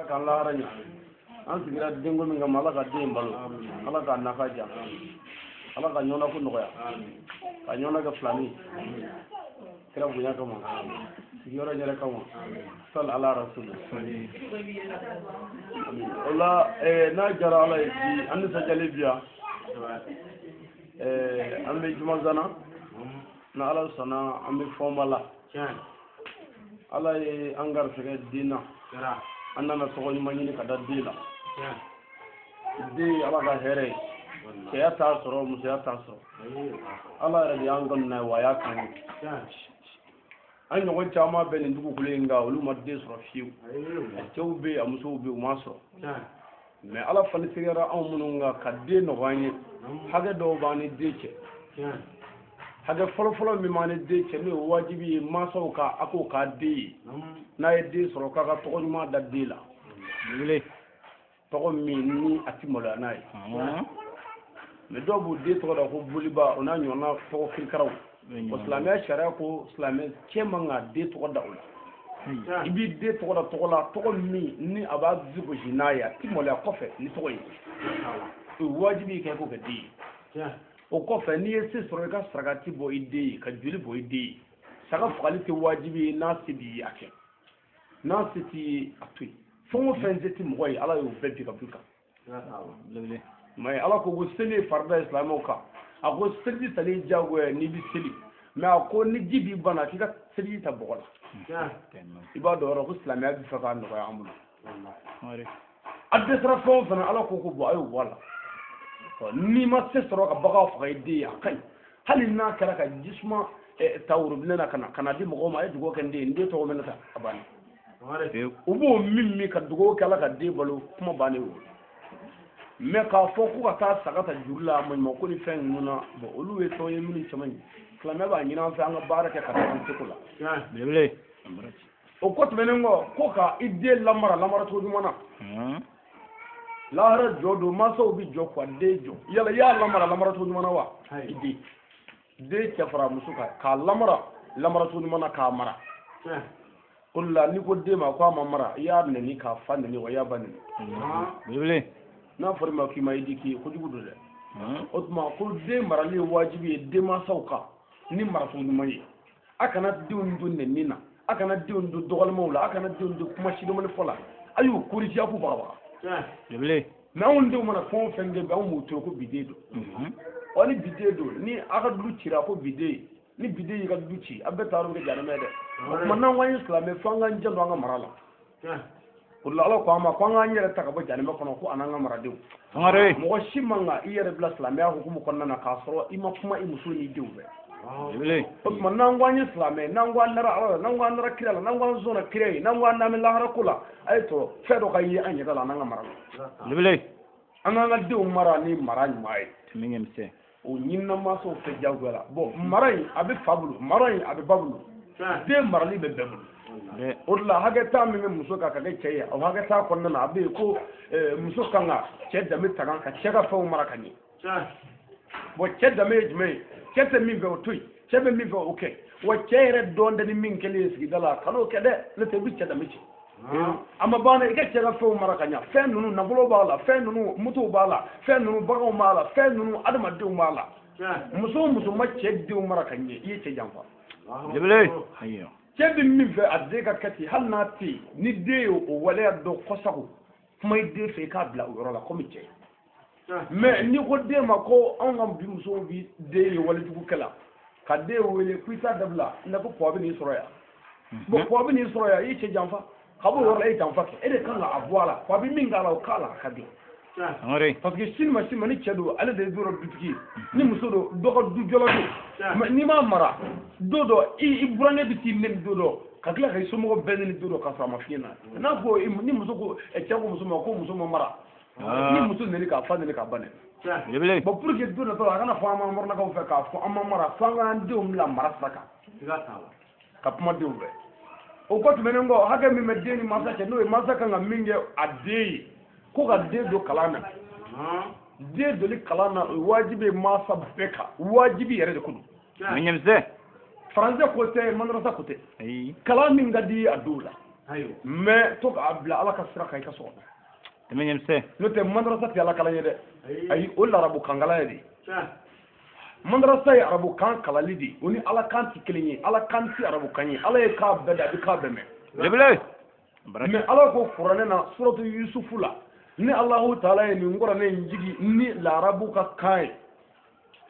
K'an lahara ɲa. An sigira denko min kama, Ala ka den balo, Ala k'a nafa ja, Ala ka ɲɔgɔn ko nɔgɔya, ka ɲɔgɔn kɛ filani kira bonya kama, sigiyɔrɔ yɛrɛ kama, sali ala rasulu. O la, n'a jara Ala ye, bi an nisɔndiyalen bi yan. An bɛ jumazana na, Ala sɔnna, an bɛ fɔnba la. Ala ye an garisɛgɛ den na, an nana tɔgɔ ɲuman ɲini ka da den la. Den, Ala ka hɛrɛ ye, cɛya t'a sɔrɔ, musoya t'a sɔrɔ, Ala yɛrɛ de y'an kanu n'a ye, wa a y'a k'an ye. An ɲɔgɔn caman bɛ nin dugukolo in kan, olu ma den sɔrɔ fiyewu. A cɛw bɛ yen, a musow bɛ yen, u m'a sɔrɔ. Mais Ala fana sigara anw minnu kan ka den nɔgɔya an ye. Hakɛ dɔw b'an ni den cɛ. Hakɛ fɔlɔfɔlɔ min b'an ni den cɛ, n'o ye wajibi ye mansaw ka a k'o k'a den ye, n'a ye den sɔrɔ, k'a ka tɔgɔ ɲuman da den la, tɔgɔ min ni a ti maloya n'a ye. Mais dɔw b'u den tɔgɔ da ko boliba, o n'a ɲɔgɔnna tɔgɔ kirikaraw. O, silamɛya sariya ko silamɛ cɛ man ka den tɔgɔ da o la. I b'i den tɔgɔ da tɔgɔ la, tɔgɔ min ni a b'a dusu gosi n'a ye, a ti maloya kɔfɛ ni tɔgɔ ye. O ye wajibi ye kɛ k'o kɛ den ye. O kɔfɛ, n'i ye se sɔrɔ, i ka sarakati bɔ i den ye, ka joli bɔ i den ye. Saga fagali tɛ wajibi ye. N'a se b'i ye, a kɛ. N'a se t'i ye, a to yen. Fɛn o fɛn se tɛ mɔgɔ ye, Ala y'o bɛɛ bi ka bɔ i kan. Mais Ala ko seli ye farida ye silamɛw kan. A ko seliji tali diyagoya n'i bɛ seli. Mais a ko ni ji b'i bana, k'i ka seliji ta bɔgɔ la. I b'a dɔn yɔrɔ ko silamɛya bɛ fɛ k'a nɔgɔya an bolo. A dɛsɛra fɛn o fɛn na, Ala ko bɔn, a y'o bɔ a la. N'i ma se sɔrɔ ka bagan faga i den ye, a ka ɲi. Hali n'a kɛra ka jisuma ta worobinɛ na ka na di mɔgɔw ma, a ye dugawu kɛ n den ye, n den tɔgɔ bɛ ne ta, a banna. U b'o min ka dugawu kɛ Ala ka den balo, kuma bannen o. Mais k'a fɔ ko ka taa saga ta juru la, maɲuman ko ni fɛn ninnu na, bon, olu ye fɛnw ye minnu cɛ man ɲi. Silamɛ b'a ɲini an fɛ, an ka baara kɛ ka taa an seko la. O kɔ tɛmɛnen kɔ, ko ka i den lamara lamara cogo ɲuman na. Lahara jɔ don, mansaw bɛ jɔ k'a den jɔ. Yala i y'a lamara lamara cogo ɲuman na wa? I den cɛ fara muso kan, k'a lamara lamara cogo ɲuman na, k'a mara. O de la, n'i ko den ma ko a ma mara, i y'a nɛni k'a fa nɛni wa i y'a ba nɛni. N'a fɔra i ma k'i ma éduqué, kojugu don dɛ. O tuma, ko den marali ye wajibi ye denmansaw kan ni maracogo ɲuman ye. A kana denw don nɛni na, a kana denw don dɔgɔlimaw la, a kana denw don kuma sidɔnbali fɔ la. A y'u corriger, a k'u bagabaga. Mais anw denw mana fɛn o fɛn kɛ bi, anw b'u to yen ko bi den don. Ɔ, ni bi den don, ni a ka du cira ko bi den, ni bi den y'i ka du ci, a bɛɛ taa yɔrɔ bɛ kɛ jahanama ye dɛ. O tuma, n'an ko an ye silamɛ, fo an k'an janto an ka mara la. O de la, Ala ko an ma ko an k'an yɛrɛ ta ka bɔ jahanama kɔnɔ, ko an'an ka maradenw. Mɔgɔ si man kan i yɛrɛ bila silamɛya hukumu kɔnɔna na k'a sɔrɔ i ma kuma i muso n'i denw fɛ. O tuma, n'an ko an ye silamɛ, n'an ko an nara Ala la, n'an ko an nara kira la, n'an ko an sɔnna kira ye, n'an ko an n'an bɛ lahara ko la, a ye tɔ fɛn dɔ ka ye an yɛrɛ la an'an ka mara la. An k'an ka denw mara ni mara ɲuman ye. O ɲinina mansaw fɛ diyagoya la. Bon, mara in, a bɛ fa bolo, mara in, a bɛ ba bolo, den marali bɛ bɛɛ bolo. O de la, hakɛ taa min bɛ muso kan ka kɛ cɛ ye, o hakɛ t'a kɔnɔna na, a bɛ yen ko muso kan ka cɛ danbe ta ka cɛ ka fɛnw mara ka ɲɛ. Bon, cɛ danbe ye jumɛn ye? Cɛ tɛ min fɛ, o to yen. Cɛ bɛ min fɛ, o kɛ. Wa cɛ yɛrɛ dɔn tɛ ni min kɛlen ye sigida la, kan'o kɛ dɛ, n'o tɛ i bɛ cɛ danbe ci. A ma ban dɛ. I ka cɛ ka fɛnw mara ka ɲɛ. Fɛn ninnu, nafolo b'a la, fɛn ninnu, motow b'a la, fɛn ninnu, baganw b'a la, fɛn ninnu, adamadenw b'a la. Muso o muso ma cɛ denw mara ka ɲɛ, i ye cɛ janfa. Cɛ bɛ min fɛ a den ka kɛ ten, hali n'a tɛ yen, ni den ye o waleya dɔ kɔsago, kuma i den fɛ, i k'a bila o yɔrɔ la komi cɛ. Mais n'i ko den ma ko anw ka bi musow bi den ye walejugukɛ la, ka den wele ko i t'a dabila n'a ko pɔ bɛ n'i sɔrɔ yan. Bon, pɔ bɛ n'i sɔrɔ yan, i ye cɛ janfa. Ka b'o yɔrɔ la, e janfa kɛ, e de kan ka a bɔ a la. Pɔ bɛ min k'a la, o k'a la, a ka dilan. Parce que sini ma sini ma, ni cɛ don, ale de ye du dɔ dutigi ye. Ni muso don, dɔ ka du jɔla don. Mais n'i m'a mara, don dɔ i burankɛ bɛ t'i nɛni don dɔ, ka tila ka i somɔgɔw bɛɛ nɛni don dɔ, k'a sɔrɔ a ma f'i ɲɛna. N'a ko ni muso ko, cɛ ko muso ma ko muso ma mara, ni muso nɛni k'a fa nɛni k'a ba nɛni. Bon, pour que don natɔ la, a kana fɔ an ma mɔrɔnakaw fɛ k'a fɔ an ma mara, fo an k'an denw bila mara sira kan, ka kuma denw fɛ. O kɔ tɛmɛnen kɔ, hakɛ min bɛ den ni mansa cɛ, n'o ye mansa kan ka min kɛ a den ye, ko ka den don kalan na. Den doli kalan na, o ye wajibi ye mansa bɛɛ kan, wajibi yɛrɛ de ko don. Faransɛ ko tɛ, madarasa ko tɛ. Kalan min ka di a dɔw la. Mais to k'a bila Ala ka sira kan i ka so kɔnɔ. N'o tɛ madrasa tɛ Ala kalan ye dɛ. Ayi, o larabu kan kalan ye de. Madrasa ye arabu kan kalali de ye, o ni Ala kan tɛ kelen ye. Ala kan tɛ arabu kan ye. Ala ye k'a bɛɛ da, a bɛ k'a bɛɛ mɛn. Mais Ala ko kuranɛ na, suratu Yusufu la, ni Alahu taala ye nin kuranɛ in jigi ni larabu ka kan ye.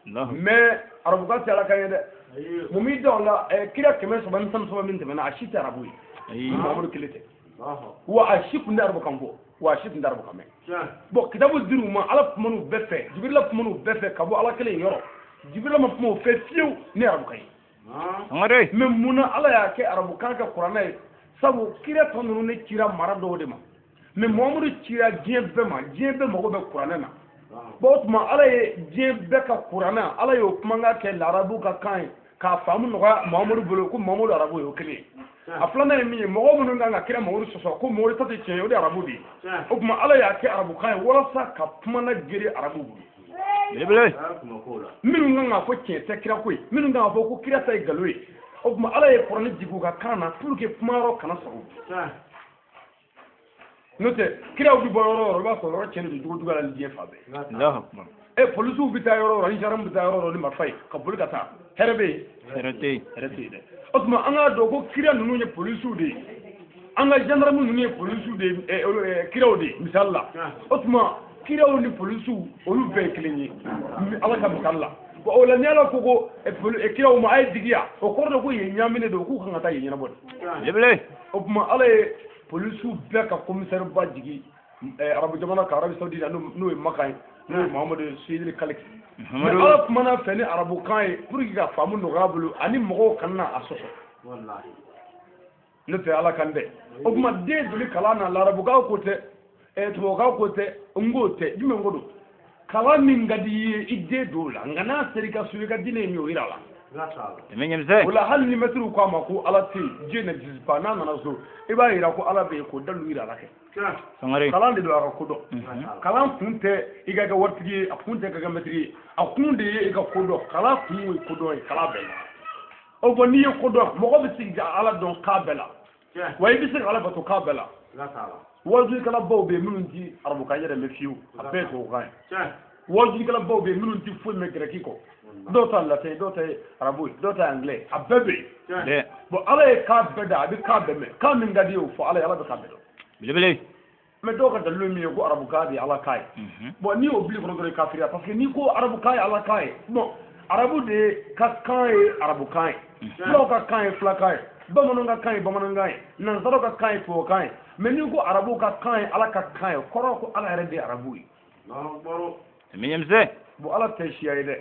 Mais arabukan tɛ Ala kan ye dɛ. Mun b'i da o la? Kira 313 min tɛmɛna, a si tɛ arabu ye. Muhamadu kelen tɛ. Wa a si kun tɛ arabukan fɔ, wa a si kun tɛ arabukan mɛn. Bon, kitabu dir'u ma, Ala kuman'u bɛɛ fɛ, Jibirila kuman'u bɛɛ fɛ ka bɔ Ala kelen yɔrɔ. Jibirila ma kuma o fɛ fiyewu ni arabukan ye. Mais munna Ala y'a kɛ arabukan kɛ kuranɛ ye? Sabu kira tɔ ninnu ne cira mara dɔw de ma, mais Muhamadu cira diɲɛ bɛɛ ma. Diɲɛ bɛɛ mago bɛ kuranɛ na. Bon, o tuma Ala ye diɲɛ bɛɛ ka kuranɛ, Ala y'o kumakan kɛ larabu ka kan ye k'a faamu nɔgɔya Muhamadu bolo, ko Muhamadu arabu ye, o kelen ye. A filanan ye min ye, mɔgɔ minnu kan ka kira Muhamadu sɔsɔ ko Muhamadu ta tɛ tiɲɛ ye, o de ye arabu de ye. O tuma Ala y'a kɛ arabukan ye walasa ka kuma na gere arabu bolo. Minnu kan k'a fɔ tiɲɛ tɛ kira ko ye, minnu kan k'a fɔ ko kira ta ye nkalon ye, o tuma Ala ye kuranɛ jigin u ka kan na pour que kuma yɔrɔ kana sɔrɔ. N'o tɛ, kiraw bɛ bɔ yɔrɔ o yɔrɔ, i b'a sɔrɔ yɔrɔ tiɲɛnen don jogo juguya la ni diɲɛ fan bɛɛ. Polisiw bɛ taa yɔrɔ o yɔrɔ, ni gendarme bɛ taa yɔrɔ o yɔrɔ ni marifa ye ka boli ka taa, hɛrɛ bɛ yen? Hɛrɛ tɛ yen. Hɛrɛ tɛ yen dɛ. O tuma an k'a dɔn ko kira ninnu ye polisiw de ye, an ka gendarme ninnu ye polisiw de ye, kiraw de ye misali la. O tuma kiraw ni polisiw, olu bɛɛ ye kelen ye Ala ka misali la. Bon, o la ni Ala ko ko kiraw ma a ye jigiya, o kɔrɔ de ko yen ɲaaminen don, k'u kan ka taa yen ɲɛnabɔ de. O tuma Ala ye polisiw bɛɛ ka commissaire ba jigi arabu jamana kan, Arabi Saoudite, n'o ye Makan ye, n'o ye Muhamadu Seyidili Kaliki. Mais Ala kumana fɛ ni arabukan ye pour que ka faamu nɔgɔya bolo ani mɔgɔw kana na a sɔsɔ. N'o tɛ Ala kan dɛ. O tuma den doli kalan na, larabukan ko tɛ, tubabukan ko tɛ, n k'o tɛ, jumɛn ko don? Kalan min ka di i ye, i den don o la, nka n'a sera i ka so, i ka diinɛ ye min ye, o yira a la. O la hali ni mɛtiriw k'a ma ko Ala tɛ yen, Dieu n'existe pas, n'a nana so, i b'a yira ko Ala bɛ yen, k'o dalilu yira a la kɛ. Kalan de don a ka ko dɔn. Kalan kun tɛ i ka kɛ waritigi ye, a kun tɛ ka kɛ mɛtiri ye, a kun de ye i ka ko dɔn. Kalan kun ye ko dɔn ye, kalan bɛɛ la. O bɔn, n'i ye ko dɔn, mɔgɔ bɛ se ka Ala dɔn k'a bɛɛ la, wa i bɛ se ka Ala bato k'a bɛɛ la. Wajulikɛlabaw bɛ yen minnu ti arabukan yɛrɛ mɛn fiyewu, a bɛɛ ye tubabukan ye. Wajulikɛlabaw bɛ yen minnu ti foyi mɛn gɛrɛki kɔ, dɔw ta latin, dɔw ta arabu ye, dɔw ta anglais, a bɛɛ bɛ yen. Bon, Ala ye kan bɛɛ da, a bɛ kan bɛɛ mɛn. Kan min ka di ye, o fɔ Ala ye, Ala bɛ kan bɛɛ dɔn. Mais dɔw ka dalilu min ye ko arabukan de ye Ala kan ye, bon, n'i y'o bila i kɔnɔ dɔrɔn, i kafiriya, parce que n'i ko arabukan ye Ala kan ye, bon, arabu de ka kan ye arabukan ye, fulaw ka kan ye fulakan ye, bamananw ka kan ye bamanankan ye, nansaraw ka kan ye tubabukan ye. Mais n'i ko arabu ka kan ye Ala ka kan ye, kɔrɔ ko Ala yɛrɛ de ye arabu ye. Bon, Ala tɛ siya ye dɛ.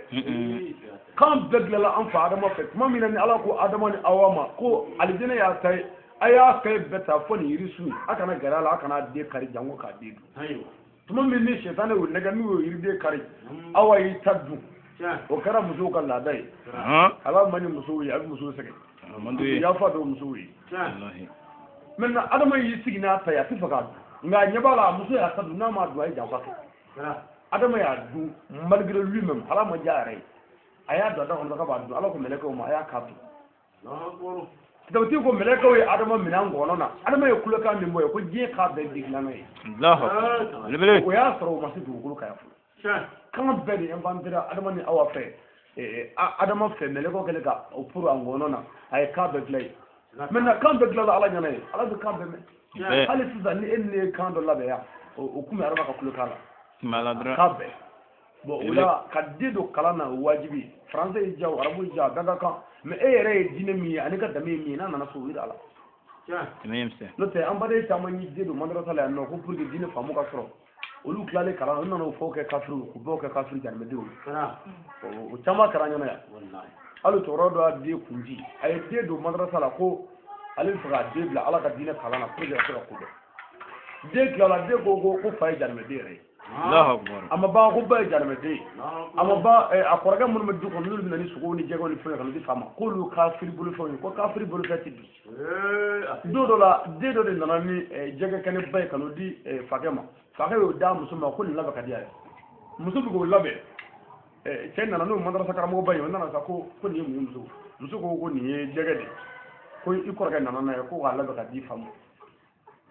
Kan bɛɛ dilanla an fa Adama fɛ. Tuma min na ni Ala ko Adama ni Awa ma ko alijinɛ y'a ta ye, a y'a fɛn bɛɛ ta fɔ nin yirisun ye, a kana gɛrɛ a la, a kana den kari jango k'a den dun. Tuma min ni sɛtanɛ y'o nɛgɛ, n'u y'o yiriden kari, Awa y'i ta dun. O kɛra musow ka laada ye. Ala man ni musow ye, a bɛ musow sɛgɛn. Yafa dɔw musow ye. Maintenant, Adama y'i sigi n'a ta ye, a tɛ fɛ k'a dun, nka a ɲɛ b'a la, a muso y'a ta dun, n'a m'a dun, a ye janfa kɛ. Adama y'a dun malgré lui-même, Ala ma diya a yɛrɛ ye. A y'a don a da kɔnɔ k'a b'a dun, Ala ko mɛlɛkɛw ma a y'a k'a dun. Kitabutigi ko mɛlɛkɛw ye Adama minɛ an ngɔnɔ na, Adama ye kulekan min bɔ ye ko diɲɛ k'a bɛɛ dilanna ye. O y'a sɔrɔ o ma se dugukolo kan yan fɔlɔ. Kan bɛɛ de inventera Adama ni Awa fɛ. Adama fɛ, mɛlɛkɛw kɛlen ka o puru a ngɔnɔ na, a ye kan bɛɛ dilan ye. Maintenant, kan bɛɛ dilanna Ala ɲɛna ye, Ala bɛ kan bɛɛ mɛn. Hali sisan ni e ni ne ye kan dɔ labɛn yan, o kun bɛ Adama ka kulekan la. Kan bɛɛ. Bon, o la ka den don kalan na, o wajibi. Français y'i diya o, arabu y'i diya, a bɛɛ ka kan. Mais e yɛrɛ ye diinɛ min ye ani ka danbe ye min ye, n'a nana so, o yira a la. N'o tɛ, an baden caman y'i den don madarasa la yan nɔ ko pour que diinɛ faamu ka sɔrɔ. Olu tilalen kalan, olu nana o fɔw kɛ kafiriw, k'u bɛɛ kɛ kafiri jarimɛdenw ye. O caman kɛra an ɲɛna yan. Hali cɛkɔrɔba dɔ y'a den kun di, a ye den don madarasa la ko ale bɛ fɛ k'a den bila Ala ka diinɛ kalan na pour que ka se ka ko dɔn. Den tilala, den ko ko fa ye jarimɛden yɛrɛ ye. A ma ban ko ba ye jarimɛden ye. A ma ban, a kɔrɔkɛ minnu bɛ du kɔnɔ, n'olu bɛ na ni sogow ni jɛgɛw ni fɛnw ye ka na di fa ma, k'olu kafiri bolofɛnw ye, ko kafiri bolofɛn tɛ dun. Don dɔ la, den dɔ de nana ni jɛgɛ kɛnɛba ye ka n'o di fakɛ ma. Fakɛ y'o d'a muso ma ko nin labɛn ka di a ye. Muso bɛ k'o labɛn, cɛ nana n'o madarasa karamɔgɔba ye, o nana sa ko nin ye mun ye muso? Muso ko ko nin ye jɛgɛ de ye, ko i kɔrɔkɛ nana n'a ye ko k'a labɛn ka di fa ma.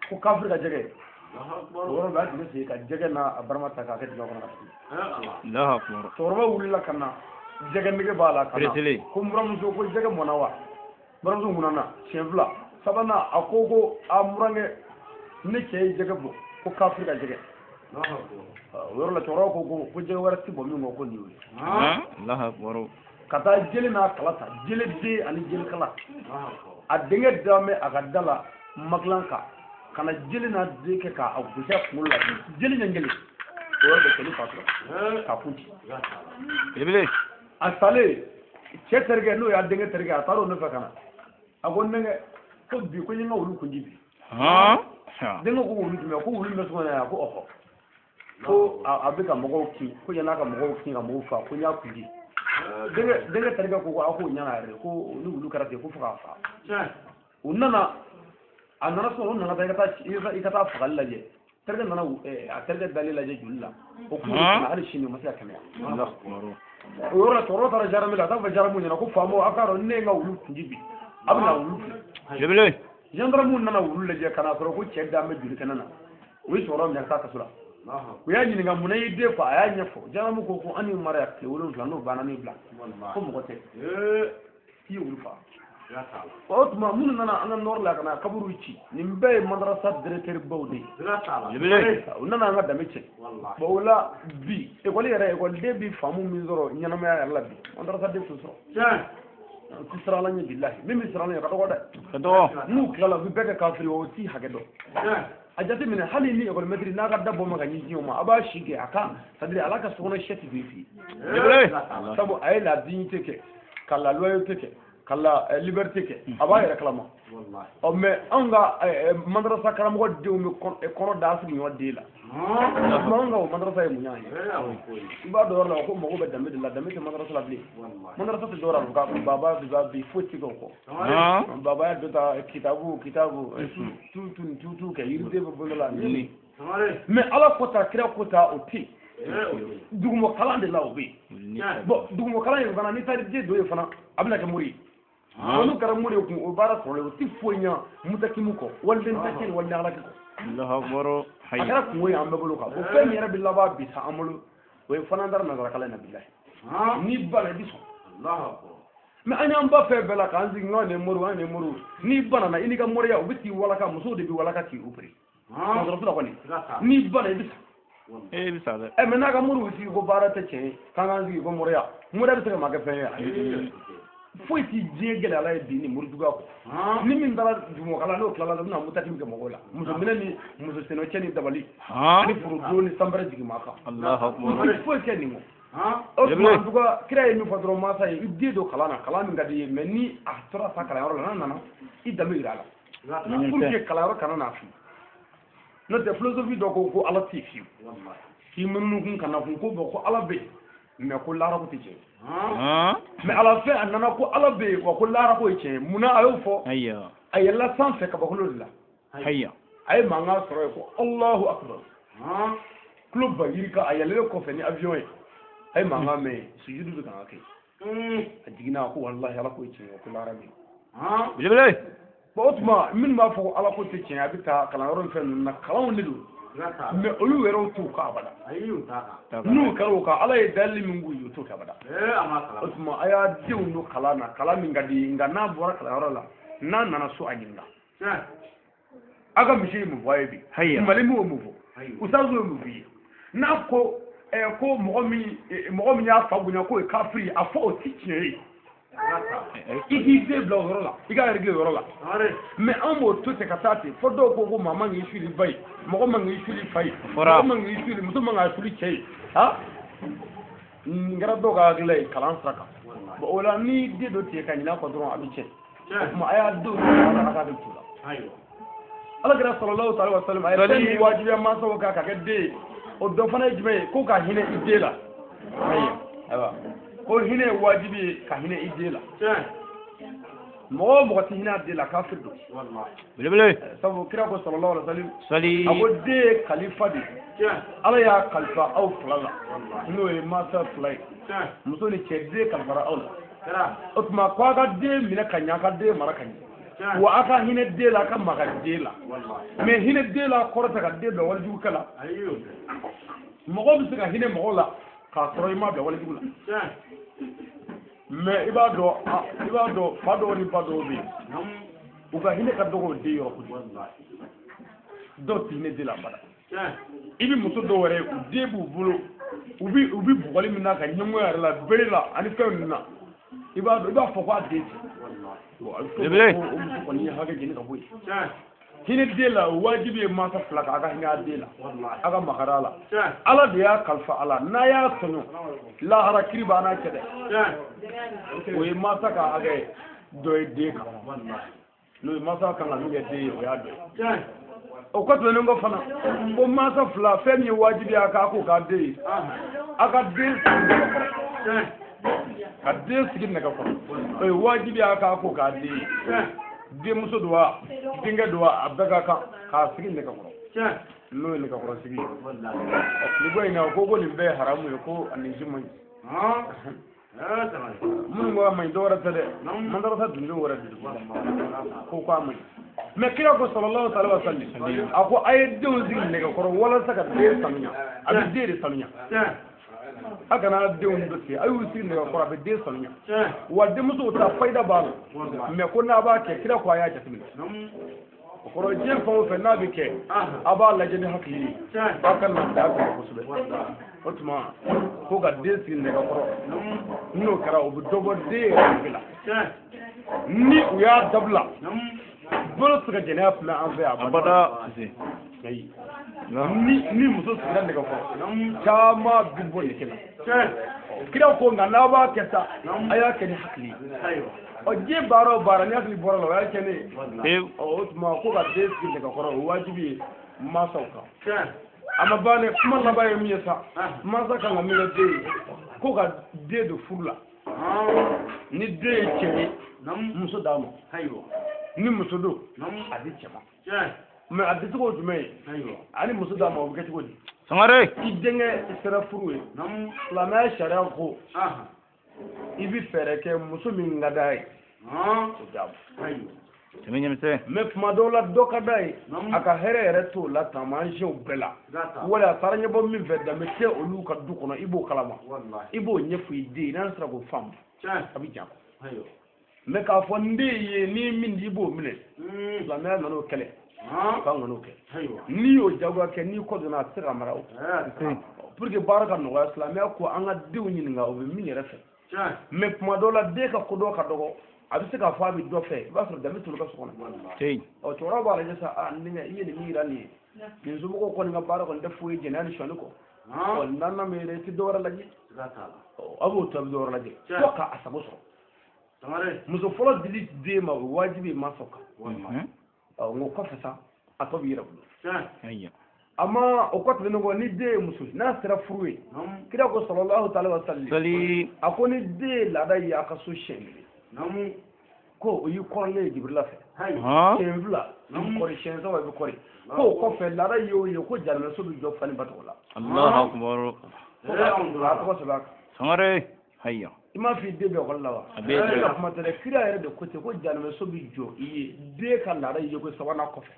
Ko kafiri ka jɛgɛ. O yɔrɔ bɛɛ a tun bɛ segin ka jɛgɛ n'a barama ta k'a kɛ dingɛ kɔnɔ ka sigi. Cɛkɔrɔba wulila ka na jɛgɛ nege b'a la ka na ko n buramuso ko jɛgɛ mɔnna wa? Buramuso ŋunana siɲɛ fila sabanan a ko ko a n burankɛ ne cɛ ye jɛgɛ bɔ ko kafiri ka jɛgɛ. O yɔrɔ la cɛkɔrɔba ko ko jɛgɛ wɛrɛ ti bɔ min kɔ ko nin y'o ye. Ka taa jeli n'a kala ta jeli den ani jeli kala a denkɛ dalen bɛ a ka da la makilan kan ka na jeli n'a den kɛ k'a gosi a kunkolo la jeli ɲɛ kelen o yɔrɔ bɛɛ cɛnin fatura k'a kun ci. A salen cɛ terikɛ n'o y'a denkɛ terikɛ a taara o nɔfɛ ka na a ko n denkɛ ko bi ko n ye n ka wulu kun ci bi. Denkɛ ko wulu jumɛn ko wulu min bɛ so kɔnɔ yan ko ɔhɔ ko a bɛ ka mɔgɔw kin ko yan'a ka mɔgɔw kin ka mɔgɔw fa ko n y'a kun ci. Denkɛ terikɛ ko a k'o ɲɛna yɛrɛ ko ni wulu kɛra ten ko fo k'a fa. U nana a nana sɔrɔ u nana taa i ka taa fagali lajɛ terikɛ nana a terikɛ dalen lajɛ joli la o kun hali sini o ma se ka kɛnɛya. O yɔrɔ la cɛkɔrɔba taara gendarme la a t'a fɔ gendarme ɲɛna ko faamaw a k'a dɔn ne ye n ka wulu kun ci bi a bɛ na wulu filɛ. Gendarme nana wulu lajɛ ka n'a sɔrɔ ko cɛ dalen bɛ joli kɛnɛ na u ye cɛkɔrɔba minɛ ka taa kaso la. U y'a ɲininka munna i den fa a y'a ɲɛfɔ gendarme ko ko an ni mara yan tile 7 n'o banna ne bila ko mɔgɔ tɛ i ye wulu fa. O tuma minnu nana an ka nord la ka na kaburu ci nin bɛɛ ye madarasa directeur baw de ye. U nana an ka danbe cɛ. Bon o la bi ekɔli yɛrɛ ekɔliden bi faamu min sɔrɔ ɲɛnamaya yɛrɛ la bi madarasa den t'o sɔrɔ. Ti siran ala ɲɛ bilahi min bɛ siran ala ɲɛ ka dɔgɔ dɛ. N'u tilala u bɛ bɛɛ kɛ kafiri o t'i hakɛ dɔn. A jateminɛ hali ni ekɔli mɛtiri n'a ka da bɔ ma ka ɲɛsin o ma a b'a si kɛ a ka c'est à dire ala ka sokɔnɔ sɛ ti don i fɛ yen. Sabu a ye la dignité kɛ ka la loyauté kɛ ka la liberté kɛ a b'a yɛrɛ kalama. Ɔ mais anw ka madarasa karamɔgɔ denw bɛ kɔnɔ da sigiɲɔgɔn den la. Anw ka o madarasa ye mun y'an ye? I b'a dɔn yɔrɔ la ko mago bɛ danbe de la danbe tɛ madarasa la bilen. Madarasa tɛ dɔwɛrɛ la baba bi foyi tɛ kɛ o kɔ. Baba y'a dɔ ta kitabu tu tu tu kɛ yiriden bɛ bolo la. Mais ala ko ta kira ko ta o tɛ yen. Dugumɔ kalan de la o bɛ yen. Bon dugumɔ kalan in fana n'i taara den dɔ ye fana a bɛna kɛ mori ye. N'u kɛra mori ye kun o baara sɔrɔlen o ti foyi ɲɛ mutakimu kɔ waliden ta kɛ ni waliden ala kɔ. A kɛra kungo ye an bɛɛ bolo kan. O fɛn min yɛrɛ bɛ laban bi sa an bolo o ye fana taara nanzara in na bilahi. N'i banna i bɛ sɔn. Mais an y'an ba fɛn bɛɛ la k'an sigi k'an ye mori an ye mori n'i banna i n'i ka moriya u bɛ t'i walaka musow de bɛ walaka k'i opéré. Dɔgɔtɔrɔso la kɔni n'i banna i bɛ sa. E bɛ sa dɛ. Ɛ mais n'a ka moriw sigi ko baara tɛ tiɲɛ ye k'an k'an sigi ko moriya moriya bɛ se ka maa kɛ fɛn ye. Foyi ti diɲɛ gɛlɛya la ye bi ni morijuguya kɔ. Ni min taara dugumɔgɔla n'o tilala u bɛna mutaki kɛ mɔgɔw la muso minɛ ni muso senɔcɛ ni dabali ani forodon ni sanpɛrɛ jigin maa kan. Foyi kɛ nin kɔ. O tuma en tout cas kira ye min fɔ dɔrɔn mansa ye i den don kalan na kalan min ka di i ye mais ni a tora sa kalanyɔrɔ la n'a nana i danbe yira a la. Pour que kalanyɔrɔ kana n'a fili. N'o tɛ philosophie dɔ ko ko ala tɛ fiyewu. K'i munumunu kun ka na kun ko bon ko ala bɛ yen mais ko lahara ko tɛ tiɲɛ ye. Mais à la fin a nana ko ala bɛ yen wa ko lahara ko ye tiɲɛ ye munna a y'o fɔ. A yɛlɛla sanfɛ kabakolo de la. A ye mankan sɔrɔ yen ko Alahu akubar. Tulo ba yirika a yɛlɛlen kɔfɛ ni avion ye a ye mankan mɛn sujudu bɛ kan ka kɛ. A jiginna ko walahi ala ko ye tiɲɛ ye ko lahara bɛ yen. Bon o tuma minnu b'a fɔ ko ala ko tɛ tiɲɛ ye a bɛ taa kalanyɔrɔ ni fɛn ninnu na kalanw de don. Mais olu yɛrɛw t'o kan abada. N'u kɛra o kan ala ye dalili min k'u ye u t'o kɛ abada. O tuma a y'a denw don kalan na kalan min ka di ye nka n'a bɔra kalanyɔrɔ la n'a nana so a ɲininka. A ka misi ye mun fɔ a ye bi. Mali min y'o mun fɔ. Usazu ye mun f'i ye. N'a ko ko mɔgɔ min y'a fa bonya k'o ye kafiri ye a fɔ o ti tiɲɛ ye. I k'i den bila o yɔrɔ la i k'a réglé o yɔrɔ la. Mais an b'o to ten ka taa ten fo dɔw ko ko maa man k'i suli ba ye mɔgɔ man k'i suli fa ye mɔgɔ man k'i suli muso man k'a suli cɛ ye ha nin kɛra dɔw ka hakilila ye kalan sira kan. Bon o la ni den dɔ tigɛ ka ɲinɛ a kɔ dɔrɔn a bɛ tiɲɛ. O tuma a y'a denw ala k'a bɛ t'u la. Ala kɛra sallallahu alaihi wa sallam a ye fɛn min wajibiya mansaw kan ka kɛ den ye o dɔ fana ye jumɛn ye ko ka hinɛ i den la. Ayiwa ko hinɛ ye wajibi ye ka hinɛ i den la. Mɔgɔ o mɔgɔ tɛ hinɛ a den la kafiri don. Sabu kira ko sallallahu alaihi wa sallam a ko den ye kalifa de ye ala y'a kalifa aw fila la n'o ye mansa fila ye muso ni cɛ den kalifara aw la. O tuma ko a ka den minɛ ka ɲɛ a ka den mara ka ɲɛ. Wa a ka hinɛ den la, a ka maga den la. Mais hinɛ den la kɔrɔ tɛ ka den bila walijugukɛ la. Mɔgɔ bɛ se ka hinɛ mɔgɔ la k'a sɔrɔ i m'a bila walijugu la. Mais i b'a dɔn fa dɔw ni ba dɔw bɛ yen, u ka hinɛ ka dɔgɔ o den yɔrɔ kojugu. Dɔw tɛ hinɛ den la abada. I bɛ muso dɔw yɛrɛ ye, u den b'u bolo, u bɛ bugɔli min na ka ɲɛngoya yɛrɛ la, bere la ani fɛn ninnu na, i b'a fɔ k'a den tɛ. O muso kɔni ye hakɛ jeni ka bɔ yen. Hinɛ den la, wajibi ye mansa fila kan a ka hinɛ a den la, a ka makari a la. Ala de y'a kalifa a la, n'a y'a tɔɲɔ lahara kiri b'a n'a cɛ dɛ. O ye mansa ka hakɛ dɔ ye den kan, n'o ye mansa kan ka min kɛ den ye, o y'a dɔ ye. O kɔ tɛmɛnen kɔ fana, ko mansa fila fɛn min ye wajibi ye a k'a k'o k'a den ye, a ka den sigi nɛgɛkɔrɔ, ka den sigi nɛgɛkɔrɔ, o ye wajibi ye a k'a k'o k'a den ye. Denmuso don wa, denkɛ don wa, a bɛɛ ka kan k'a sigi nɛgɛkɔrɔ, n'o ye nɛgɛkɔrɔ sigi ye. Tilebɔ in na, ko nin bɛɛ ye haramu ye, ko a nin si man ɲi. Minnu ko a man ɲi, dɔwɛrɛ tɛ dɛ, madarasa dundenw wɛrɛ de don, ko k'a man ɲi. Mais kira ko sallallahu alaihi wa sallam, a ko a ye denw sigi nɛgɛkɔrɔ walasa ka den sanuya, a bɛ den de sanuya. A kana denw dɔ tigɛ, a y'u sigi nɛgɛkɔrɔ, a bɛ den sanuya. Wa denmusow ta fayida b'a la, mais ko n'a b'a kɛ, kira ko a y'a jateminɛ. O kɔrɔ diɲɛ fɛn o fɛn n'a bɛ kɛ, a b'a lajɛ ni hakili ye, a kana da kɔrɔ kosɛbɛ. O tuma ko ka den sigi nɛgɛkɔrɔ, n'o kɛra o bɛ dɔ bɔ den yɛrɛ nege la. Ni u y'a dabila, bolo tɛ se ka jɛnɛya filɛ an fɛ yan abada. Ni muso sigira nɛgɛkɔrɔ, caman bɛ bɔ nege la. Kira ko nka n'a b'a kɛ sa, a y'a kɛ ni hakili ye. Ɔ diɲɛ baara o baara, ni hakili bɔra la, o y'a tiɲɛnen ye. O tuma ko ka den sigi nɛgɛkɔrɔ, o wajibi ye mansaw kan. A ma ban dɛ, kuma laban ye min ye sa, mansa kan ka min kɛ den ye, ko ka den don furu la. Ni den ye cɛ ye, muso d'a ma. Ni muso don, a di cɛ ma. Mais a di cogo jumɛn ye? Ani muso d'a ma, o bɛ kɛ cogo di? Sangare, i denkɛ sera furu ye, silamɛya sariya ko i bɛ fɛɛrɛ kɛ muso min ka d'a ye, o d'a ma. Mais tuma dɔw la, dɔ ka d'a ye, a ka hɛrɛ yɛrɛ t'o la taamasiyɛnw bɛɛ la, wala a taara ɲɛbɔ min fɛ, danbe tɛ olu ka du kɔnɔ, i b'o kalama, i b'o ɲɛfɔ i den ye, n'a sera k'o faamu, a bɛ jan. Mais k'a fɔ n den ye ni min di, i b'o minɛ, silamɛya nana o kɛlɛ, k'an kan'o kɛ. N'i y'o jagoya kɛ, n'i kɔ donna, a tɛ se ka mara o. Pour que baara ka nɔgɔya, silamɛya ko an ka denw ɲininka o bɛ min yɛrɛ fɛ. Mais tuma dɔw la, den ka kodɔn ka dɔgɔ, a bɛ se k'a fɔ a bɛ dɔ fɛ, i b'a sɔrɔ danbe t'olu ka so kɔnɔ. Ɔ cɛkɔrɔba b'a lajɛ sa, a n denkɛ, i ye nin min yira nin ye, nin somɔgɔw kɔni ka baara kɔni tɛ foyi ye jɛnɛya ni sɔnni kɔ. Ɔ n'an bɛ yɛrɛ, i tɛ dɔ wɛrɛ lajɛ, a b'o to, a bɛ dɔ wɛrɛ lajɛ fo k'a sago sɔrɔ. Muso fɔlɔ dili den ma, o ye wajibi ye mansaw kan. Ɔ nka o kɔfɛ sa, a tɔ b'i yɛrɛ bolo. A ma o kɔ tɛmɛnen kɔ, ni den ye muso ye, n'a sera furu ye, kira ko sallallahu alaihi wa sallam, a ko ni den ye laada ye a ka so siɲɛ kelen, ko o y'i kɔrɔlen ye Jibirila fɛ, siɲɛ fila i bɛ kɔri, siɲɛ saba i bɛ kɔri. Ko o kɔfɛ laada ye o ye, ko jahanamɛso bɛ jɔ fa ni ba tɔgɔ la. Allahu akbar. Ko a tɔgɔ sɛbɛn a kan. Sangare, hayya. I m'a fɔ i den bɛ ekɔli la wa? A bɛ yen. Ka kuma tɛ dɛ, kira yɛrɛ de ko ten, ko jahanamɛso bɛ jɔ i ye den ka laada ye ko sabanan kɔfɛ.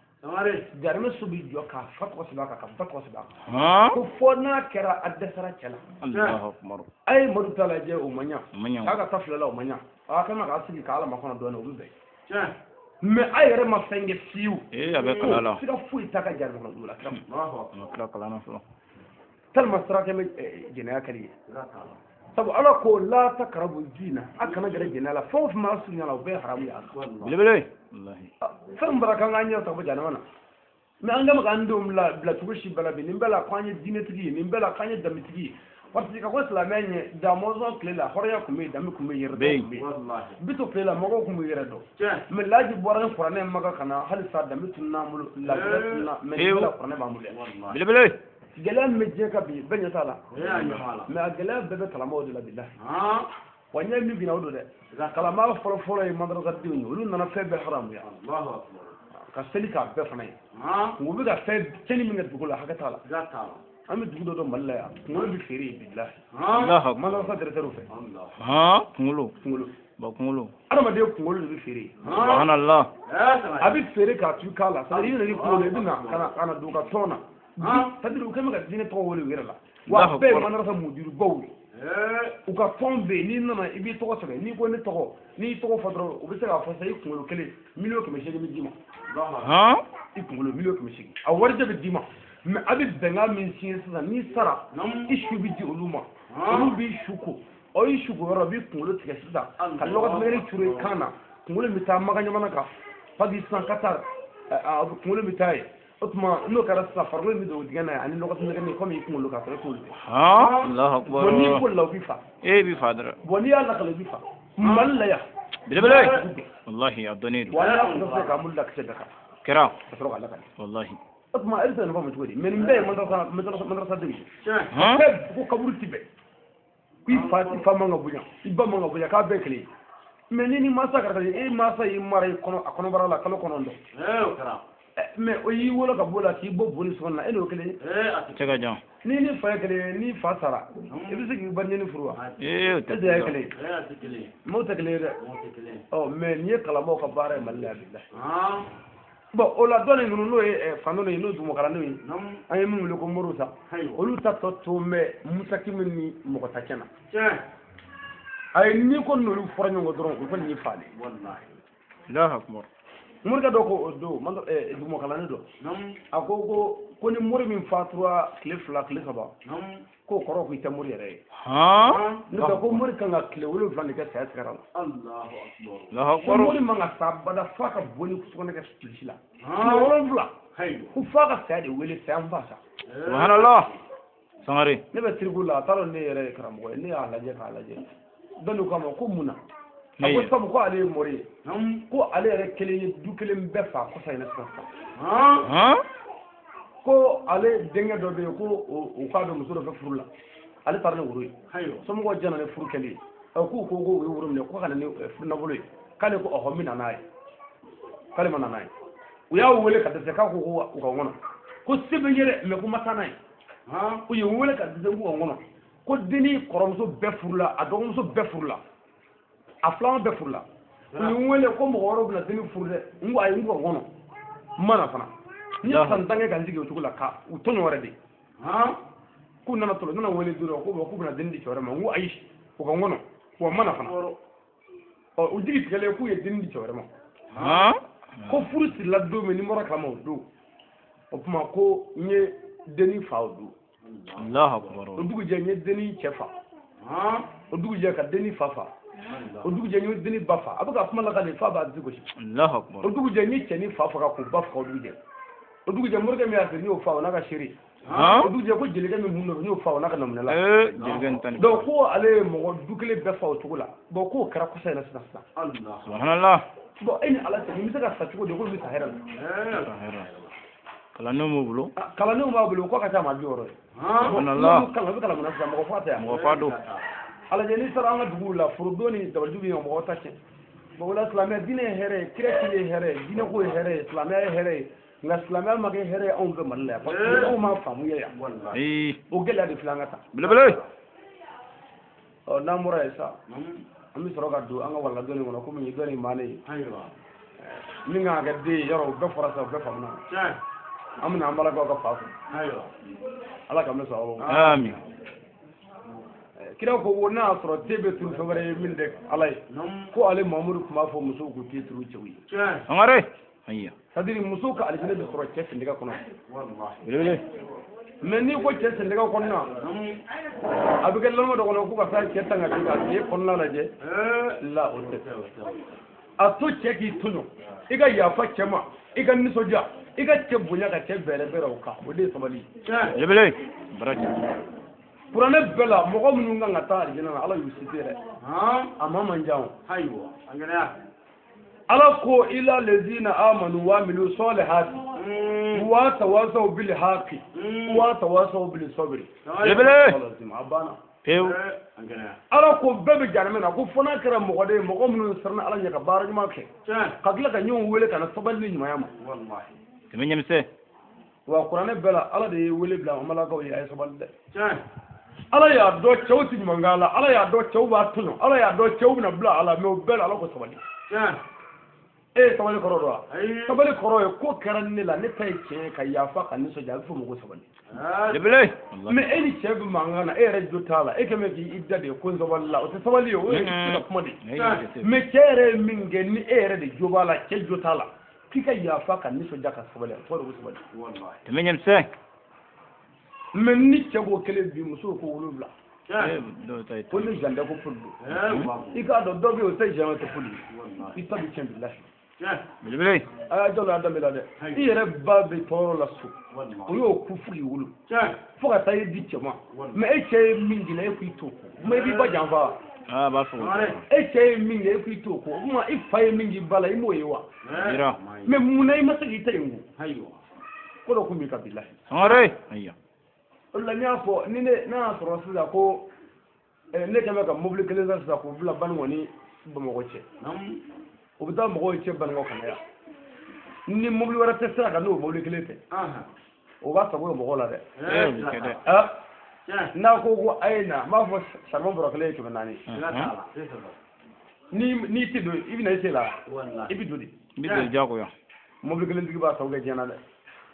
Jahanamɛso bɛ jɔ k'a fa tɔgɔ sɛbɛn a kan, ka ba tɔgɔ sɛbɛn a kan. Ko fɔ n'a kɛra a dɛsɛra cɛ la. Allahu akbar. A ye Madu ta lajɛ, o ma ɲa. K'a ka taa fila la, o ma ɲa. A kan k'a sigi k'a Ala makɔnɔ dɔɔnin, o bɛ bɛn. Mais a yɛrɛ ma fɛn kɛ fiyewu. A bɛ kalan la. Sira foyi t'a ka jahanamɛ kɔnɔ la, kira. A ma tila kalan na fɔlɔ. Tellement sira kɛ bɛ jɛnɛya kɛli ye. Sabu Ala ko la taqrabu zina, a kana gɛrɛ jɛnɛya la, fɛn o fɛn b'a surunya la, o bɛɛ ye haramu ye a kan. Belebele. Fɛn bara kan k'an ɲɛ ta bɔ jahanama na. Mais an kama k'an denw bila cogo si bɛɛ la bi, nin bɛɛ la k'an ye diinɛtigi ye, nin bɛɛ la k'an ye danbetigi ye. Parce que ka ko silamɛya ɲɛ, da mɔzɔn tile la, hɔrɔnya tun bɛ yen, danbe tun bɛ yen, yɛrɛdɔn tun bɛ yen. Bi to tile la, mɔgɔw tun b'u yɛrɛ dɔn. Mais laji bɔra ni kuranɛ Maka ka na, halisa danbe tununna an bolo, laadiriya tununna, mais nin bɛɛ la kuranɛ b'an bolo yan. Belebele. Gɛlɛya min bɛ diɲɛ kan bi, bɛɛ ɲɛ t'a la. Mais a gɛlɛya bɛɛ bɛ kalanbaaw de la bilahi. Wa n ye min binna o don dɛ. Kalanbaa fɔlɔ fɔlɔ ye madarasadenw ye, olu nana fɛn bɛɛ haramuya. Ka seli k'a bɛɛ fana ye. U bɛ ka fɛn tiɲɛni min kɛ dugu la, hakɛ t'a la. An bɛ dugu dɔ dɔn Mali la yan, kunkolo bɛ feere yen bilahi. Madarasa directeur fɛ. Kunkolo. Kunkolo. Ba kunkolo. Adamaden kunkolo de bɛ feere. Subhanallah. A bɛ feere k'a tu k'a la. C'est-à-dire i nana ni kunkolo i bɛ na ka na don ka tɔn na. C'est-à-dire u kɛlen bɛ ka diinɛ tɔgɔ wele u yɛrɛ la. Wa bɛɛ ye madarasa mudirubaw ye. U ka tɔn bɛ yen, n'i nana i b'i tɔgɔ sɛbɛn, n'i ko ne tɔgɔ, n'i y'i tɔgɔ fɔ dɔrɔn u bɛ se k'a fɔ sisan i kunkolo kelen 800,000 bɛ d'i ma. I kunkolo 800,000 a warijɛ bɛ d'i ma. Mais a bɛ bɛnkan min signé sisan, n'i sara i su bɛ di olu ma, olu b'i su ko, ɔ i su ko yɔrɔ b'i kunkolo tigɛ sisan ka lɔgɔtigɛli turu i kan na, kunkolo bɛ taa Makan jamana kan, Pakistan, Qatar, kunkolo bɛ taa yen. O tuma n'o kɛra sisan farikolo bɛ don o dingɛ na yen ani lɔgɔtigɛli komi i kunkolo ka sɔrɔ i t'olu kɛ. Allahu akbar. Bon n'i bolila o b'i fa. E b'i fa dɔrɔn. Bon n'i y'a lakale o b'i fa. Mali la yan. Belebele. Wallahi a dɔnnen don. Wa n'a kun tɛ se k'an bolo da kisɛ bɛɛ kan. Kɛra. Ka sɔrɔ k'a lakale. Wallahi. O tuma e bɛ se ka nin faamu cogo di? Mais nin bɛɛ ye madarasa denw ye. Bɛɛ ko kaburu ti bɛn. K'i fa i fa man ka bonya, i ba man ka bonya, k'a bɛɛ kelen ye. Mais ni mansa kɛra e mansa y'i mara i kɔnɔ a kɔnɔbara la kalo 9. O kɛra. Mais o y'i wolo ka bɔ o la k'i bɔ boli sɔgɔma na, e n'o kelen ye. Cɛ ka jan. Ni ni fa ye kelen ye, ni fa sara, i bɛ se k'i ba ɲini furu wa? O tɛ E de ye kelen ye. A tɛ kelen ye. M'o tɛ kelen ye dɛ. M'o tɛ kelen ye. Ɔ mais nin ye kalanbaaw ka baara ye Mali la yan bilahi. Bon o la dɔnni ninnu n'o ye fandɔnni ye, n'o ye dugumakalandenw ye, an ye min wele ko moriw sa, olu ta tɔ to bɛ musaki min ni mɔgɔ ta cɛ na. Ayi n'i ko n'olu fɔra ɲɔgɔn kɔ dɔrɔn, u kɔni y'i fa de. Wallahi. Allahu akbar. Morikɛ dɔ ko o don dugumakalanni dɔ, a ko ko ni mori min fatura tile 2 tile 3, k'o kɔrɔ ko i tɛ mori yɛrɛ ye. N'o tɛ ko mori kan ka tile 7 de kɛ saya sigara la. Allahu akbar. Allahu akbar. Ko mori man ka sa abada f'a ka bɔ ni sokɔnɔ kɛ kilisi la. Tile 7. Ko f'a ka saya de wele, saya n fa sa. Subhanallah. Sangare. Ne bɛ tiriku la, a t'a dɔn ne yɛrɛ ye karamɔgɔ ye, ne y'a lajɛ k'a lajɛ. Dɔnni ko a ma ko mun na? A ko sabu ko ale ye mori ye. Ko ale yɛrɛ kelen ye du kelen bɛɛ fa kɔsa in na sisan. Ko ale denkɛ dɔ bɛ yen ko o k'a bɛ muso dɔ fɛ furu la, ale taara ni woro ye. Somɔgɔw jɛna ni furu kɛlen ye. K'u ko ko u ye woro minɛ ko ka na ni furu nafolo ye, k'ale ko ɔhɔ n bɛ na n'a ye, k'ale ma na n'a ye. U y'a wele ka dɛsɛ k'a ko ko u ka ŋɔnɔ, ko se bɛ n ye dɛ, mais ko n ma taa n'a ye. U ye wele ka dɛsɛ k'u ka ŋɔnɔ, ko denni kɔrɔmuso bɛɛ furu la, a dɔgɔmuso bɛɛ furu la, a filanan bɛɛ furu la. U ye n wele ko mɔgɔ wɛrɛw bɛna denni furu dɛ, n ko ayi, n k'u ka ŋɔnɔ, n ma na fana. N ye san 10 kɛ ka n sigi o cogo la ka u tɔɲɔ wɛrɛ de. K'u nana tɔlɔ, n nana wele don dɔ ko k'u bɛna denni di cɛ wɛrɛ ma, n ko ayi, u ka ŋɔnɔ, wa n ma na fana. Ɔ u jigi tigɛlen k'u ye denni di cɛ wɛrɛ ma. Ko furu sirila don min ni n bɔra kalama o don, o tuma ko n ye denni fa o don. Allahu akbar. O dugujɛ n ye denni cɛ fa. O dugujɛ ka denni fa fa. O dugujɛ n ye denni ba fa. A bɛ ka kuma lakale fa b'a disi gosi. Allahu akbar. O dugujɛ n ye cɛni fa faga k'o ba faga o dugujɛ. O dugujɛ morikɛ min y'a feere n y'o fa o n'a ka seere. O dugujɛ ko jelikɛ min kun nɔfɛ n y'o fa o n'a ka naminɛla. Jelikɛ in ta ni. Donc ko ale ye mɔgɔ du kelen bɛɛ fa o cogo la. Bon k'o kɛra kɔsa in na sisan sisan. Subhanallah. Bon e ni Ala cɛ nin bɛ se ka sa cogo di ko nin bɛ sa hɛrɛ la. Kalandenw b'u bolo. Kalandenw b'a bolo k'a ka ca maa 60 ye. Subhanallah. Kalan bɛ kalan mun na sisan, mɔgɔ fa tɛ yan. Mɔgɔ fa don. Alajɛ n'i sera an ka duguw la, forodon ni dabalijugu bɛ yen, mɔgɔw ta tiɲɛ. Bon o la silamɛya diinɛ ye hɛrɛ ye, kira ci ye hɛrɛ ye, diinɛ ko ye hɛrɛ ye, silamɛya ye hɛrɛ ye. Nka silamɛya ma kɛ hɛrɛ ye anw fɛ Mali la yan, parce que anw m'a faamu ye yan. O gɛlɛya de filɛ an ka ta. Belebele. Ɔ n'an bɔra yen sa, an bɛ sɔrɔ ka don an ka walanda dɔnni kɔnɔ komi nin dɔnni bannen ye. Min kan ka kɛ den ye yɔrɔ o bɛɛ fɔra sisan, o bɛɛ faamuna. An bɛna an balakaw ka fa kun. Ala k'an bɛ sɔn aw ma. Amin. Kira ko n'a y'a sɔrɔ te bɛ turu fɛn wɛrɛ ye min tɛ Ala ye, ko ale Mamadu tun b'a fɔ musow k'u te turu cɛw ye. Sangare. Ayiwa. C'est-à-dire muso ka alijinɛ bɛ sɔrɔ cɛ sendɛgɛ kɔnɔ. Belebele. Mais n'i ko cɛ sendɛgɛ kɔnɔna, a bɛ kɛ lamɔ dɔ kɔnɔ ko ka taa cɛ ta ka bin ka tile kɔnɔna lajɛ. La o tɛ. A to cɛ k'i tɔɲɔ, i ka yafa cɛ ma, i ka nisɔndiya, i ka cɛ bonya ka cɛ bɛrɛ bɛrɛ o kan, o de ye sabali ye. Belebele. Baraji. Kuranɛ bɛɛ la mɔgɔ minnu kan ka taa alijinɛ na, Ala y'u cité dɛ. A ma man jan o. Ala ko ila lezina amanu wa amilu solihati wa tawasaw bil haqi wa tawasaw bil sabri. Belebele. A banna. Pewu. Ala ko bɛɛ bɛ jahanama na, ko fo n'a kɛra mɔgɔ de ye, mɔgɔ minnu siranna Ala ɲɛ ka baara ɲuman kɛ, ka tila ka ɲɔgɔn wele ka na sabali ni ɲumanya ma. Tɛmɛ ɲɛmisɛn. Wa kuranɛ bɛɛ la Ala de ye wele bila an balakaw ye, a ye sabali dɛ. Ala y'a dɔn cɛw tɛ ɲuman k'a la, Ala y'a dɔn cɛw b'a tɔɲɔ, Ala y'a dɔn cɛw bɛna bila a la, mais o bɛɛ la Ala ko sabali. E ye sabali kɔrɔ dɔn wa? Sabali kɔrɔ ye ko kɛra ne la, ne ta ye tiɲɛ ye ka yafa ka nisɔndiya, a bɛ f'o ma ko sabali. Mais e ni cɛ bɛ mankan na, e yɛrɛ jo t'a la, e kɛlen bɛ k'i da de ko n sabali la, o tɛ sabali ye, o ye i tɛ se ka kuma de. Mais cɛ yɛrɛ ye min kɛ ni e yɛrɛ de jo b'a la, cɛ jo t'a la, k'i ka yafa ka nisɔndiya ka sabali, a tɔgɔ de ko sabali. Mais ni cɛ ko kelen bi, muso ko 7. Ko ne janda ko poli don. I k'a dɔn dɔ bɛ yen o tɛ jan o tɛ poli ye. I ta bɛ tiɲɛ bilahi. A y'a jɔ la a danbe la dɛ. I yɛrɛ ba bɛ tɔɔrɔ la so. O y'o ku fo k'i wolo. Fo ka taa i di cɛ ma. Mais e cɛ ye min k'i la, e k'i t'o ko. Mais i b'i ba janfa. E cɛ ye min kɛ, e k'i t'o ko. O tuma i fa ye min k'i ba la, i m'o ye wa? Mais munna i ma se k'i ta in ko? Ko dɔ kun b'i kan bilahi. O la n y'a fɔ ni ne n'a y'a sɔrɔ sisan ko ne kɛlen bɛ ka mobili kelen san sisan k'o bila Banikɔ ni Bamakɔ cɛ, o bɛ taa mɔgɔw cɛ Banikɔ ka na yan, ni mobili wɛrɛ tɛ sira kan n'o mobili kelen tɛ, o b'a sago ye mɔgɔw la dɛ. N'a ko a ye na, n b'a fɔ saribɔn bɔrɔ kelen ye 400. N'i tɛ don, i bɛ na i sen la, i bɛ don de. Mobili kelen tigi b'a sago kɛ diɲɛ na dɛ.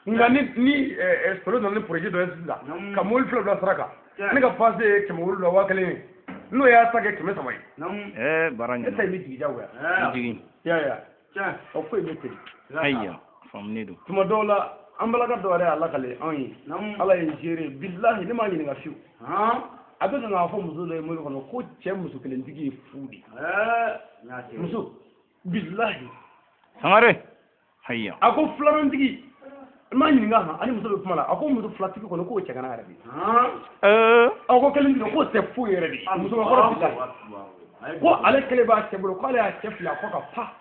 Nka ni sɔrɔ nana ni projet dɔ ye sisan ka mobili fila bila sira kan, ne ka passe ye 700 1000 ye, n'o y'a ta kɛ 300 ye, e ta in bɛ jigin diyagoya. I y'a ye wa? O foyi bɛ ten. Tuma dɔw la an balaka dɔw yɛrɛ y'a lakale anw ye, Ala ye n seere bilahi, ne m'a ɲininka fiyewu. A bɛ kan k'a fɔ muso dɔ ye mobili kɔnɔ ko cɛ muso kelentigi ye fu de ye. Muso bilahi. A ko filanantigi, n m'a ɲininka han, ani muso bɛ kuma la, a ko muso filatigi kɔni k'o cɛ kana yɛrɛ de. A ko kelentigi k'o tɛ foyi yɛrɛ de. Muso kɔrɔ bilahi. Ko ale kelen b'a cɛ bolo, k'ale y'a cɛ fili a kɔ ka pa.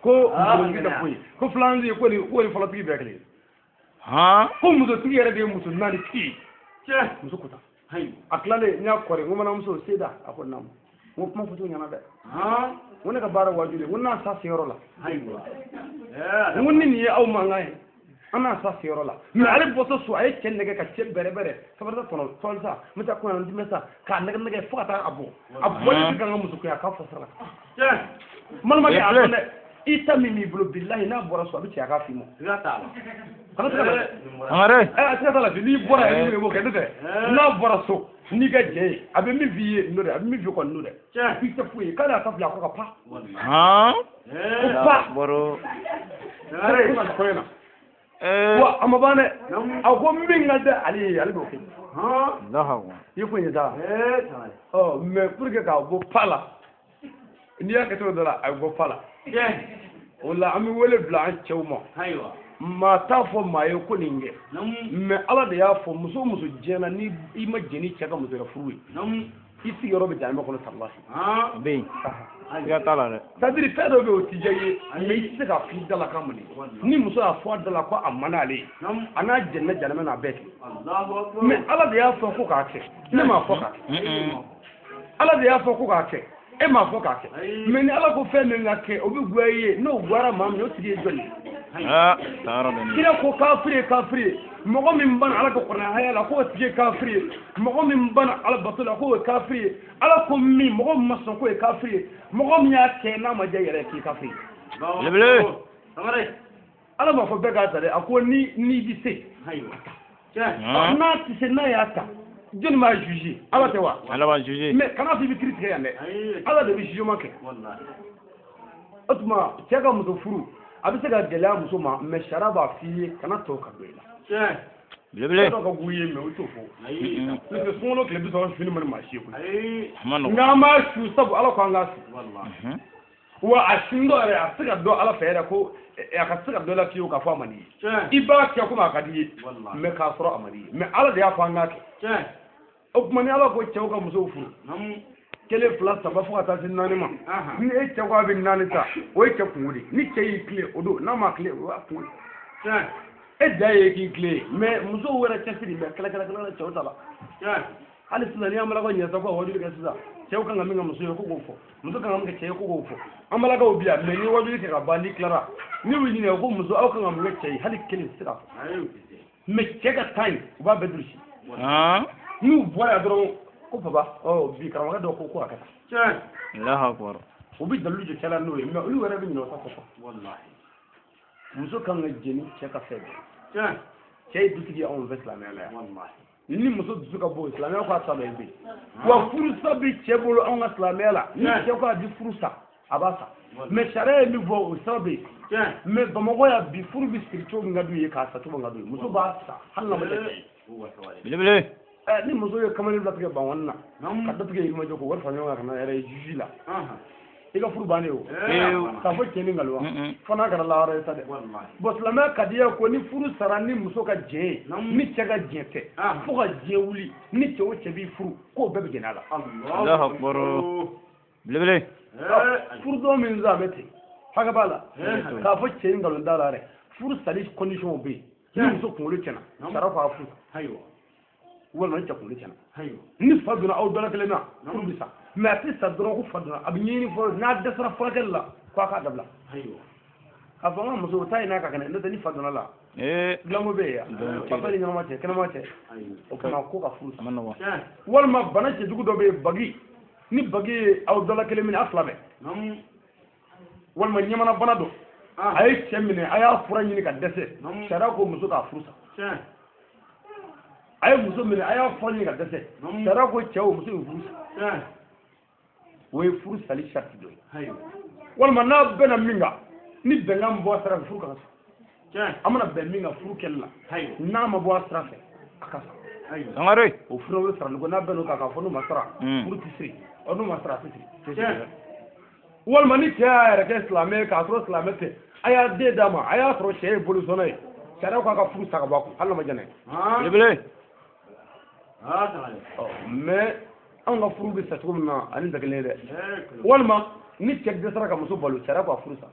Ko musotigi tɛ foyi, ko filanantigi ko ni fɔlɔtigi bɛɛ kelen. Ko musotigi yɛrɛ de ye muso 4 tigi ye. Muso ko tan. A tilalen n y'a kɔri, n ko manamuso seda, a ko naamu. N ko kuma fɔcogo ɲɛna dɛ. N ko ne ka baara wajibi ye, n ko n'a sa seyɔrɔ la. N ko ni nin ye aw mankan ye, an n'a sa seyɔrɔ la. Mais ale bɔtɔ so, a ye cɛ nɛgɛ ka cɛ bɛrɛ bɛrɛ, sabali sa kɔnɔ, sabali sa, n bɛ taa kɔɲɔ n dimɛ sa, k'a nɛgɛ nɛgɛ fo ka taa a bɔ. A bɔlen bɛ ka n ka musokunya k'a fɔ sira la. Malimakɛ a dɔn dɛ, i ta min b'i bolo bilahi, n'a bɔra so a bɛ cɛ a k'a f'i ma. Kana se ka dɛ. A siga t'a la, n'i bɔra yan i b'o kɛ, ne tɛ. N'a bɔra so n'i ka jɛ ye, a bɛ min f'i ye n'o dɛ, a bɛ min f'i kɔni n'o dɛ. I tɛ foyi ye, k'ale y'a ta fili a kɔ ka pa. Ko pa. Ko ka kɔɲɔ na. Wa a ma ban dɛ, a ko min ka di ale ye, ale b'o kɛ. I ye foyi ye sa. Ɔ mais pour que k'a bɔ pa la, n'i y'a kɛ cogo dɔ la, a bɛ bɔ pa la. O la an bɛ wele bila an cɛw ma. Maa t'a fɔ maa ye ko nin kɛ, mais Ala de y'a fɔ muso o muso diɲɛ na, ni i ma jɛn ni cɛ ka muso yɛrɛ furu ye, i sigiyɔrɔ bɛ jahanama kɔnɔ talahi. C'est à dire fɛn dɔ bɛ yen o tɛ diya i ye, mais i tɛ se k'a f'i da la k'a man di. Ni muso y'a fɔ a da la ko a man d'ale ye, a n'a jɛnna jahanama na a bɛɛ kɛ. Mais Ala de y'a fɔ ko k'a kɛ, ne m'a fɔ k'a kɛ. Ala de y'a fɔ ko k'a kɛ, e m'a fɔ k'a kɛ. Mais ni Ala ko fɛn min ka kɛ, o bɛ goya i ye, n'o goyara maa min ye, o tigi ye jɔn ye? Kira ko kafiri ye kafiri ye. Mɔgɔ min banna Ala ka kuranɛ haya la, k'o tigi ye kafiri ye. Mɔgɔ min banna Ala bato la, k'o ye kafiri ye. Ala ko min, mɔgɔ min ma sɔn k'o ye kafiri ye. Mɔgɔ min y'a kɛ n'a ma diya i yɛrɛ ye, k'i kafiri ye. Ala m'a fɔ bɛɛ k'a ta dɛ, a ko ni n'i bɛ se. N'a tɛ se, n'a y'a ta, jɔnni b'a juger? Ala tɛ wa? Ala b'a juger. Mais kana fɔ i bɛ kiiri tigɛ yan dɛ. Ala de bɛ jugement kɛ. O tuma cɛ ka muso furu, a bɛ se ka gɛlɛya muso ma, mais sariya b'a f'i ye kana tɔw ka don i la. Belebele. Dɔw ka k'u ye, mais u t'o fɔ. N'o tɛ sunkalo tile 30 fini man di maa si ye koyi. A ma nɔgɔn. Nka an b'a su sabu Ala ko an k'a su. Wa a sun dɔ yɛrɛ, a tɛ se ka dɔn Ala fɛ yɛrɛ ko a ka se ka dɔ la fiyewu k'a fɔ a man di i ye. I b'a kɛ komi a ka di i ye, mais k'a sɔrɔ a man di i ye. Mais Ala de y'a fɔ an k'a kɛ. O tuma ni Ala ko cɛw ka musow furu, 1, 2, 3 fo ka taa se 4 ma. Ni e cɛ ko a bɛ 4 ta, o ye cɛ kungo de ye. Ni cɛ y'i tilen o don, n'a ma tilen o y'a kungo ye. E da ye k'i tilen, mais musow yɛrɛ cɛsiri mais kɛlɛ kɛlɛ kɛlɛ cɛw ta la. Hali sisan n'i y'an balakaw ɲɛ sa ko a wajuli kɛ sisan, cɛw kan ka min kɛ muso ye ko k'o fɔ, muso kan ka min kɛ cɛ ye ko k'o fɔ. An balakaw bi yan, mais n'i ye wajuli kɛ ka ban, n'i tilara, n'i y'u ɲininka ko muso aw kan ka mun kɛ cɛ ye, hali kelen tɛ se k'a fɔ. Mais cɛ ka tan in u b'a bɛɛ durusi. N'u bɔra yan dɔrɔn ko papa ɔ bi karamɔgɔkɛ dɔ ko a ka taa. Allahu akbar. U bɛ dalilu jɔ cɛ la n'o ye mais olu yɛrɛ bɛ ɲinɛ o ta kɔ. Muso kan ka jɛn ni cɛ ka fɛn bɛɛ. Cɛ ye dutigi ye anw fɛ silamɛya la yan. Ni muso dusu ka bon silamɛya ko a ta dɔ ye bi. Wa furusa bɛ cɛ bolo anw ka silamɛya la. Ni cɛ ko a bɛ furu sa a b'a sa. Mais sariya ye min fɔ o sira bɛ yen. Mais Bamakɔ yan bi furu bɛ siri cogo min ka d'u ye k'a sa cogo min ka d'u ye. Muso b'a sa hali n'a ma kɛ cɛ ye. Belebele. Ni muso ye kamalen dɔ tigɛ Bankɔni na ka dɔ tigɛ Yirimajɔ k'o wari fara ɲɔgɔn kan ka na yɛrɛ ye juge la. I ka furu bannen o. K'a fɔ cɛ ni nkalon wa. Fo n'a kɛra lahara ye sa dɛ. Bon silamɛya ka di ye ko ni furu sara ni muso ka jɛn ye ni cɛ ka jɛn tɛ fo ka diɲɛ wuli ni cɛ o cɛ b'i furu k'o bɛɛ bɛ jɛn a la. Allahu akbar. Belebele. Furu dɔn min sisan a bɛ ten hakɛ b'a la k'a fɔ cɛ ni nkalon t'a la dɛ. Furu sali condition bɛ yen. Ni muso kunkolo tiɲɛna sariya ko a furu sa. Walima ni cɛ kunkolo tiɲɛna. Ni fa donna aw dɔ la kelen na furu bɛ sa. Mais a tɛ sa dɔrɔn ko fa donna a bɛ ɲɛɲini fɔlɔ n'a dɛsɛra furakɛli la ko a k'a dabila. K'a fɔ n ka muso taa ɲini a ka kɛnɛ n'o tɛ ni fa donna la. Dilanko bɛ yen yan. Papa ni ɲɛnama cɛ kɛnɛma cɛ. O tuma ko ka furu sa. Walima bana cɛjugu dɔ bɛ yen bagi. Ni bagi ye aw dɔ la kelen minɛ a fila bɛɛ. Walima ɲɛmana bana don. A ye cɛ minɛ a y'a fura ɲini ka dɛsɛ. Sariya ko muso k'a furu sa. A ye muso minɛ a y'a fura ɲini ka dɛsɛ. Sariya ko cɛ o muso ye furu sa. O ye furu sali sarati dɔ ye. Walima n'a bɛnna min kan ni bɛnkan bɔ a sira fɛ furu ka sa. An mana bɛn min kan furu kɛli la n'a ma bɔ a sira fɛ a ka sa. O furu bɛ sara ko n'a bɛnn'o kan k'a fɔ n'o ma sara furu tɛ siri ɔ n'o ma sara a tɛ siri. Walima ni cɛ y'a yɛrɛ kɛ silamɛ ye k'a sɔrɔ silamɛ tɛ a y'a den d'a ma a y'a sɔrɔ cɛ ye bolisɔnna ye sariya ko a ka furu sa ka bɔ a kun hali n'a ma jɛn n'a ye. Belebele. Mais anw ka furu bɛ sa cogo min na ani tɛ kelen ye dɛ. Walima ni cɛ dɛsɛra ka muso balo sariya ko a furu sa.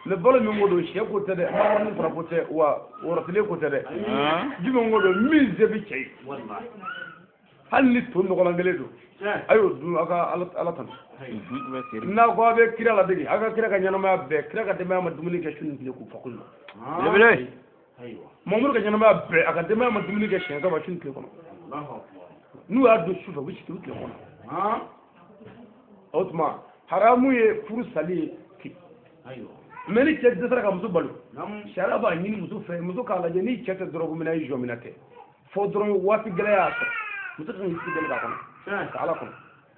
Mais balo min ko don sɛ ko tɛ dɛ makɔrɔni fana ko tɛ wa wɔrɔtilen ko tɛ dɛ. Jumɛn ko don min se bɛ cɛ ye. Hali ni to nɔgɔlan kelen don a y'o dun aw ka Ala tanu. N'a ko a bɛ kira ladege aw ka kira ka ɲɛnamaya bɛɛ kira ka denbaya ma dumuni kɛ su ni tile k'u fa ko ɲuman. Belebele. Mamadu ka ɲɛnamaya bɛɛ a ka denbaya ma dumuni kɛ siɲɛ saba su ni tile kɔnɔ. N'u y'a don su fɛ u bɛ sigi u tile kɔnɔ. O tuma haramu ye furu sali ye ten. Mais ni cɛ dɛsɛra ka muso balo sariya b'a ɲini muso fɛ muso k'a lajɛ ni cɛ tɛ dɔrɔgu minɛ ye jɔ minɛ tɛ fo dɔrɔn waati gɛlɛya y'a sɔrɔ muso kan k'i sigi deli k'a kɔnɔ ka Ala kɔnɔ.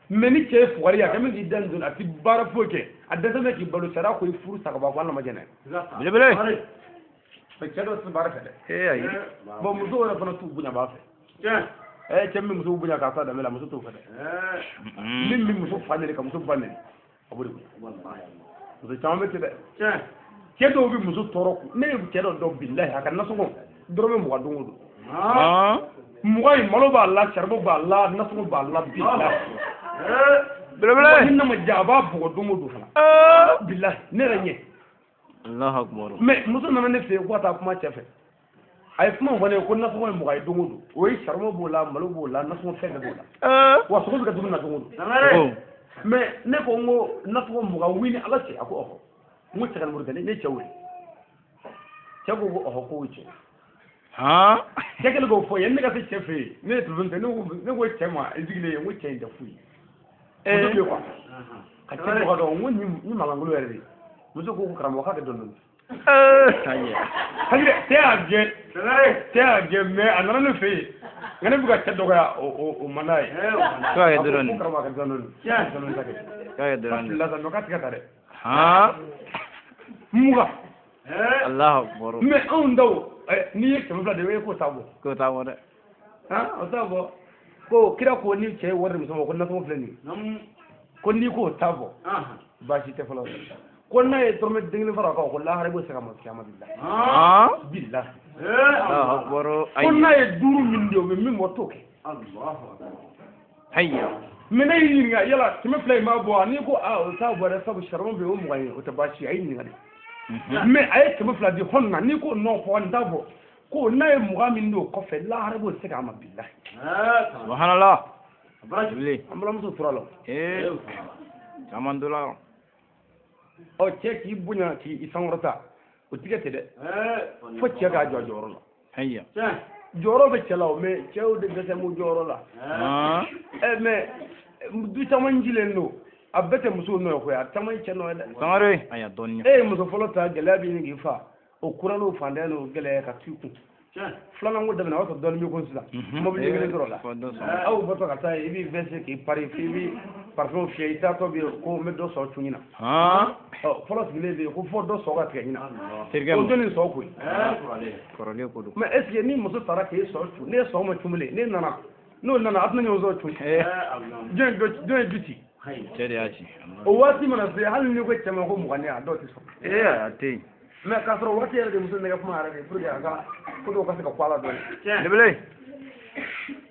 Mais ni cɛ ye fugari ye a kɛ min k'i da nin don a tɛ baara foyi kɛ a dɛsɛ bɛ k'i balo sariya ko i furu sa ka bɔ a kun hali n'a ma jɛn n'a ye. Belebele. Mais cɛ dɔw tɛ baara fɛ dɛ. Ayi. Bon muso yɛrɛ fana t'u bonya b'a fɛ. Cɛ min muso bonya k'a s'a danbe la muso t'o fɛ dɛ. Min bɛ muso fa nɛni ka muso ba nɛni a b'o de bonya. Muso caman bɛ ten dɛ. Cɛ dɔw bɛ muso tɔɔrɔ ne ye cɛ dɔ dɔn bilahi a ka nasɔngɔ dɔrɔmɛ 20 don o don. 20 in malo b'a la saribɔn b'a la nasɔngɔ b'a la bilahi. Belebele. Ni ne ma diya a b'a bugɔ don o don fana. Bilahi ne yɛrɛ ɲɛ. Allahu akbar. Mais muso nana ne fɛ yen ko ka taa kuma cɛ fɛ. A ye kuma fɔ ne ye ko nasɔngɔ ye 20 ye don o don. O ye saribɔn b'o la malo b'o la nasɔngɔ fɛn bɛɛ b'o la. Wa sogo bɛ kɛ dumuni na don o don. Mais ne ko n ko nasɔngɔ 20 wuli ni Ala cɛ a ko ɔhɔ. N ko cɛ ka nimoro tɛ ne cɛ wele. Cɛ ko ɔhɔ k'o ye cɛ. Cɛ kɛlen k'o fɔ yanni ne ka se cɛ fɛ yen ne ye telefɔni ta ne ko cɛ ma i sigilen yen n ko cɛ in tɛ foyi ye. Muso bɛ yen quoi. Ka cɛ dɔgɔ dɔn n ko nin mankankolo yɛrɛ de ye. Muso ko karamɔgɔ k'a kɛ dɔɔnin dɔɔnin. Hali cɛ y'a gɛn cɛ y'a gɛn mais a nana ne fɛ yen nka ne bɛ ka cɛ dɔgɔya o man d'a ye. K'a kɛ dɔɔnin. Ko karamɔgɔ a kɛ dɔɔnin dɔɔnin. Dɔɔnin ta kɛ. K'a kɛ dɔɔnin. Fila sa mais k'a tigɛ ta dɛ. 20. Allahu akbar. Mais anw taw n'i ye 200 de ye k'o t'a bɔ. K'o t'a bɔ dɛ. O t'a bɔ. Ko kira ko ni cɛ ye wari di muso ma ko nasɔngɔ filɛ nin ye. Ko n'i k'o t'a bɔ. Baasi tɛ fɔlɔ. Ko n'a ye dɔrɔmɛ den kelen fara o kan ko lahara i b'o segin a ma kiyama bilahi. Bilahi. Allahu akbar. Ko n'a ye 5 min di o bɛ min bɔ t'o kɛ. Ayiwa. Mais ne y'i ɲininka yala 200 in b'a bɔ wa n'i ko aa o t'a bɔ dɛ sabu saribɔn bɛ yen o 20 ye o tɛ baasi ye a y'i ɲininka de. Mais a ye 200 di hɔn na n'i ko non fɔ nin t'a bɔ ko n'a ye 20 min di o kɔfɛ lahara i b'o segin a ma bilahi. Subhanallah. An balimamuso tora la. Caman donna. Ɔ cɛ k'i bonya k'i sankɔrɔta o tigɛ tɛ dɛ. Fo cɛ k'a jɔ a jɔyɔrɔ la. Ayiwa. Jɔyɔrɔ bɛ cɛ la o, mais cɛw de dɛsɛ m'u jɔyɔrɔ la. Mais du caman jilen don, a bɛɛ tɛ musow nɔ ye koyi, a caman ye cɛ nɔ ye dɛ. Sangare. Ayiwa dɔɔni. E ye muso fɔlɔ ta, gɛlɛya bɛ ɲini k'i fa, o kura n'o fantanya n'o gɛlɛya ka t'i kun. Filanan ko daminɛ, o y'a sɔrɔ dɔɔnin b'i kun sisan. Mobili kelen sɔrɔ la. Aw bɔtɔ ka taa yen, i b'i verser k'i pari, f'i b'i parfum fiyɛ, i taatɔ bɛ yen ko n bɛ dɔ sɔrɔ cun ɲina. Ɔ fɔlɔ sigilen bɛ yen ko fɔ dɔ sɔrɔ ka tigɛ ɲina. O jɔnni sɔrɔ koyi. Kɔrɔlen ko don. Mais est ce que ni muso taara k'e sɔrɔ cun, n'e sɔrɔ ma cun bilen, n'e nana, n'o nana a tɛna ɲɔgɔn sɔrɔ cun. Jɔn ye du ci? Cɛ de y'a ci. O waati mana se, hali n'i ko cɛ ma ko 20 a dɔw tɛ sɔn. A tɛ yen. Mais k'a sɔrɔ waati yɛrɛ de muso nɛgɛ kuma yɛrɛ de pour que a ka ko dɔw ka se ka kɔ a la dɔɔnin. Belebele.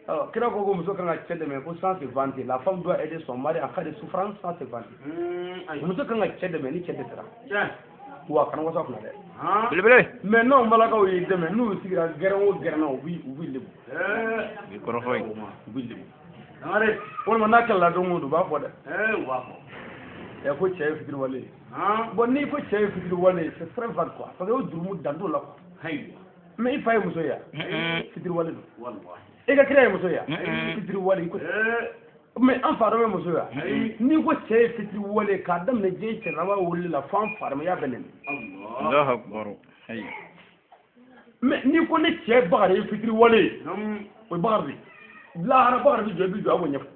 Ɔ kira ko ko muso kan ka cɛ dɛmɛ ko sans se vanter, la femme doit aider son mari en cas de souffrance sans se vanter. Muso kan ka cɛ dɛmɛ ni cɛ dɛsɛra. Wa kana wasa kunna dɛ. Belebele. Mais n'anw balakaw y'i dɛmɛ, n'u sigira gɛrɛn o gɛrɛn na, u b'i lebu. U b'i kɔrɔfɔ yen. U b'i lebu. Walima n'a kɛlɛla don o don, u b'a fɔ dɛ. U b'a fɔ. Ɛ ko cɛ ye fitiriwale ye. Bon n'i ko cɛ ye fitiriwale ye, c'est très vague quoi. Parce que o jurumu dan t'o la quoi. Mais i fa ye muso ye wa? Fitiriwale don. E ka kira ye muso ye wa? Fitiriwale ko. Mais an fa dɔ bɛ muso ye wa? N'i ko cɛ ye fitiriwale ye k'a daminɛ diɲɛ cɛ laban wuli la fo an fa ma, i y'a bɛɛ nɛni. Allahu akbar. Mais n'i ko ne cɛ Bakari ye fitiriwale ye, o ye Bakari de ye. Lahara Bakari bɛ jɔ, i bɛ jɔ a b'o ɲɛfɔ.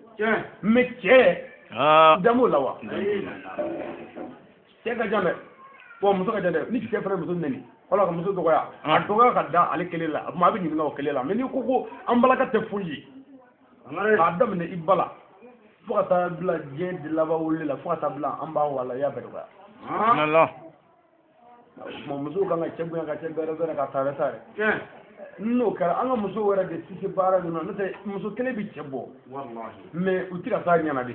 Mais cɛ dan b'o la wa? Cɛ ka jan dɛ, wa muso ka jan dɛ. Ni cɛ fana muso nɛni wala ka muso dɔgɔya, a dɔgɔya ka da ale kelen la, a tuma a bɛ ɲininka o kelen la. Mais n'i ko ko an balaka tɛ foyi ye, k'a daminɛ i ba la fo ka taa bila diɲɛ de laban wuli la, fo ka taa bila an b'a wala, i y'a bɛɛ dɔgɔya. O tuma musow kan ka cɛ bonya, ka cɛ bɛrɛ bɛrɛ, ka taarɛ taarɛ. N'o kɛra, an ka musow yɛrɛ de tɛ se baara ninnu na, n'o tɛ muso kelen bɛ cɛ bɔ. Mais u tɛ ka taa ɲɛna de.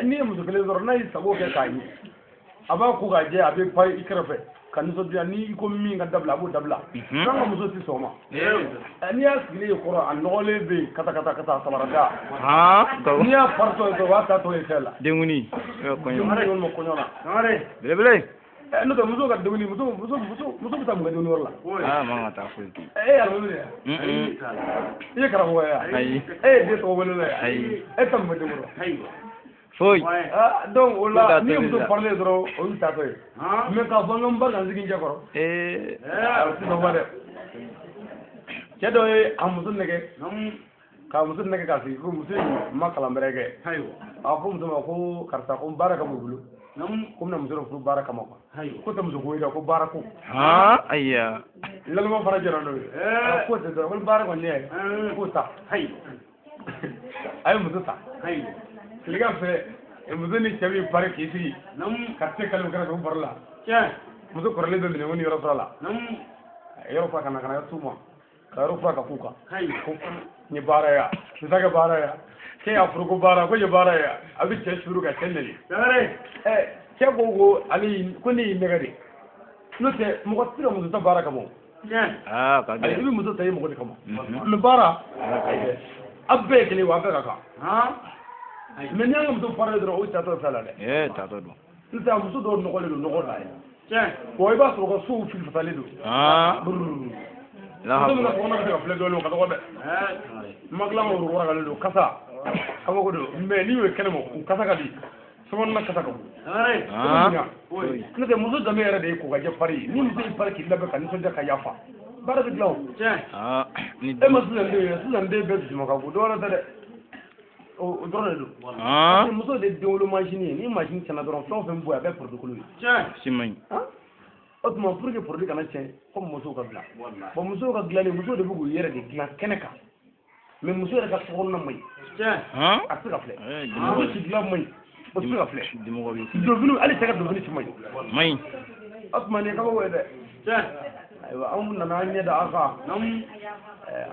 N'i ye muso kelen sɔrɔ, n'a y'i sago kɛ k'a ɲɛ, a b'a ko k'a jɛ, a bɛ pan i kɛrɛfɛ ka nisɔndiya. N'i ko min ka dabila, a b'o dabila. N'an ka muso tɛ sɔn o ma. N'i y'a sigilen ye kɔrɔ, a nɔgɔlen bɛ yen kata kata kata samarada. N'i y'a faritɔ ye dɔrɔn, o b'a taatɔ ye fɛn la. Denguni. Kɔɲɔ kɔɲɔ la. Belebele. N'o tɛ muso ka dumuni, muso bɛ taa mun kɛ dumuni yɔrɔ la? Man ka taa foyi kɛ. E ye alimami de ye wa? I ye karamɔgɔ ye wa? Ayi. E ye den tɔgɔ wele la ye? Ayi. E ta mun bɛ den kɔrɔ? Foyi. Donc o la ni muso parler dɔrɔn, o y'u taatɔ ye. Mais k'a fɔ n ka n ba ka n sigi n cɛ kɔrɔ. A tɛ sɔn ma dɛ. Cɛ dɔ ye a muso nɛgɛ. K'a muso nɛgɛ k'a sigi ko muso in ma kalan bɛrɛ kɛ. A ko muso ma ko karisa ko baara ka b'u bolo. Ko bɛna muso dɔ furu baara kama quoi. Ko tɛ muso ko ye dɛ, ko baara ko. Ayiwa. Lalima fana jɛra n'o ye. Ko tɛ dɔrɔn, ko baara kɔni ye. K'o ta. A ye muso ta. Tilegan fɛ, muso ni cɛ b'i pari k'i sigi. Ka te kalo kɛrɛfɛ u baro la. Muso kɔrɔlen bɛ minɛ ko ni yɔrɔ fura la. Yɔrɔ fura kana kana t'u ma. Ka yɔrɔ fura ka k'u kan. Ko n ye baara ye wa? N t'a kɛ baara ye wa? Cɛ y'a furu ko baara, ko n ye baara ye wa? A bɛ cɛ suru ka cɛ nɛni. Cɛ ko ko ale ko ne y'i nɛgɛ de. N'o tɛ mɔgɔ tɛ se ka muso ta baara kama o. Ayi, i bɛ muso ta i mɔgɔ de kama. Mais baara, aw bɛɛ ye kelen ye wa, aw bɛɛ ka kan. Mais n'i y'an ka muso parler dɔrɔn, o taatɔ fɛn la dɛ. Taatɔ don. N'o tɛ muso dɔw nɔgɔlen don, nɔgɔ da ye. Wa i b'a sɔrɔ u ka sow filifasalen don. Muso min ka sokɔnɔ bɛ se ka filɛ dɔɔnin, o ka dɔgɔ dɛ. Makilan ka worowarakalen don, kasa kabako don. Mais n'i y'o ye kɛnɛma, o kasa ka di. Sokɔnɔna kasa ka bon. N'o tɛ muso danbe yɛrɛ de ye ko ka jɛ pari ye. Ni muso y'i pari k'i labɛn ka nisɔndiya ka yafa, baara bɛ dilan o. E ma sisan den ye, sisan den bɛɛ dusuma ka bon, dɔwɛrɛ tɛ dɛ. O dɔrɔn de don. Parce que muso de ye denwolo mansin ye. Ni mansin tiɲɛna dɔrɔn, fɛn o fɛn bɛ bɔ yen, a bɛɛ produit kolon ye. Si man ɲi. O tuma pour que produit kana tiɲɛ, fo musow ka dilan. Bon musow ka dilanni, musow de bɛ k'u yɛrɛ de dilan kɛnɛ kan. Mais muso yɛrɛ ka sokɔnɔna man ɲi. A tɛ se ka filɛ. Muso si dilan man ɲi. O tɛ se ka filɛ. Donfiniw, hali cɛ ka donfini si man ɲi. Man ɲi. O tuma nin ye kabako ye dɛ. Ayiwa, anw nana an ɲɛ da aw kan.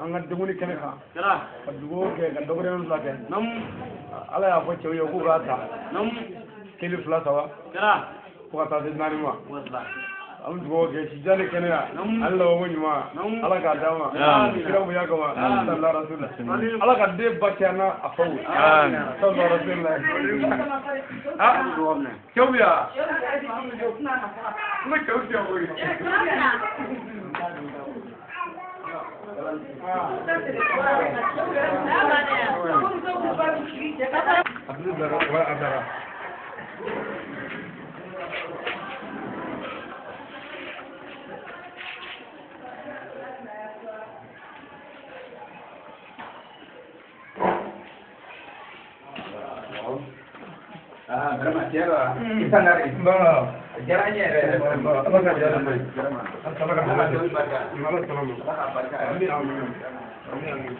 An ka dumuni kɛnɛ kan. Ka dugawu kɛ, ka dɔgɔkun fila kɛ. Ala y'a fɔ cɛw ye k'u k'a ta. 1 2 3. Fo ka taa se 4 ma. An bɛ dugawu kɛ sijan ni kɛnɛya. Ala labanko ɲuman. Ala k'a d'an ma. Kira bonya kama. Sallallahu alaihi wasallam. Ala ka den ba caya n'a a faw ye. Sallallahu alaihi wasallam. Cɛw bɛ yan. N ko cɛw tɛ yan koyi. Ah, vraiment, tiɲɛ la i sangare. A diyara n ye yɛrɛ yɛrɛ. Ala ka diya n ye. Vraiment. Ala ka Ala ka dɔnni barika. Ala sɔnna ma. Ala ka barika. Amin amin. Amin amin.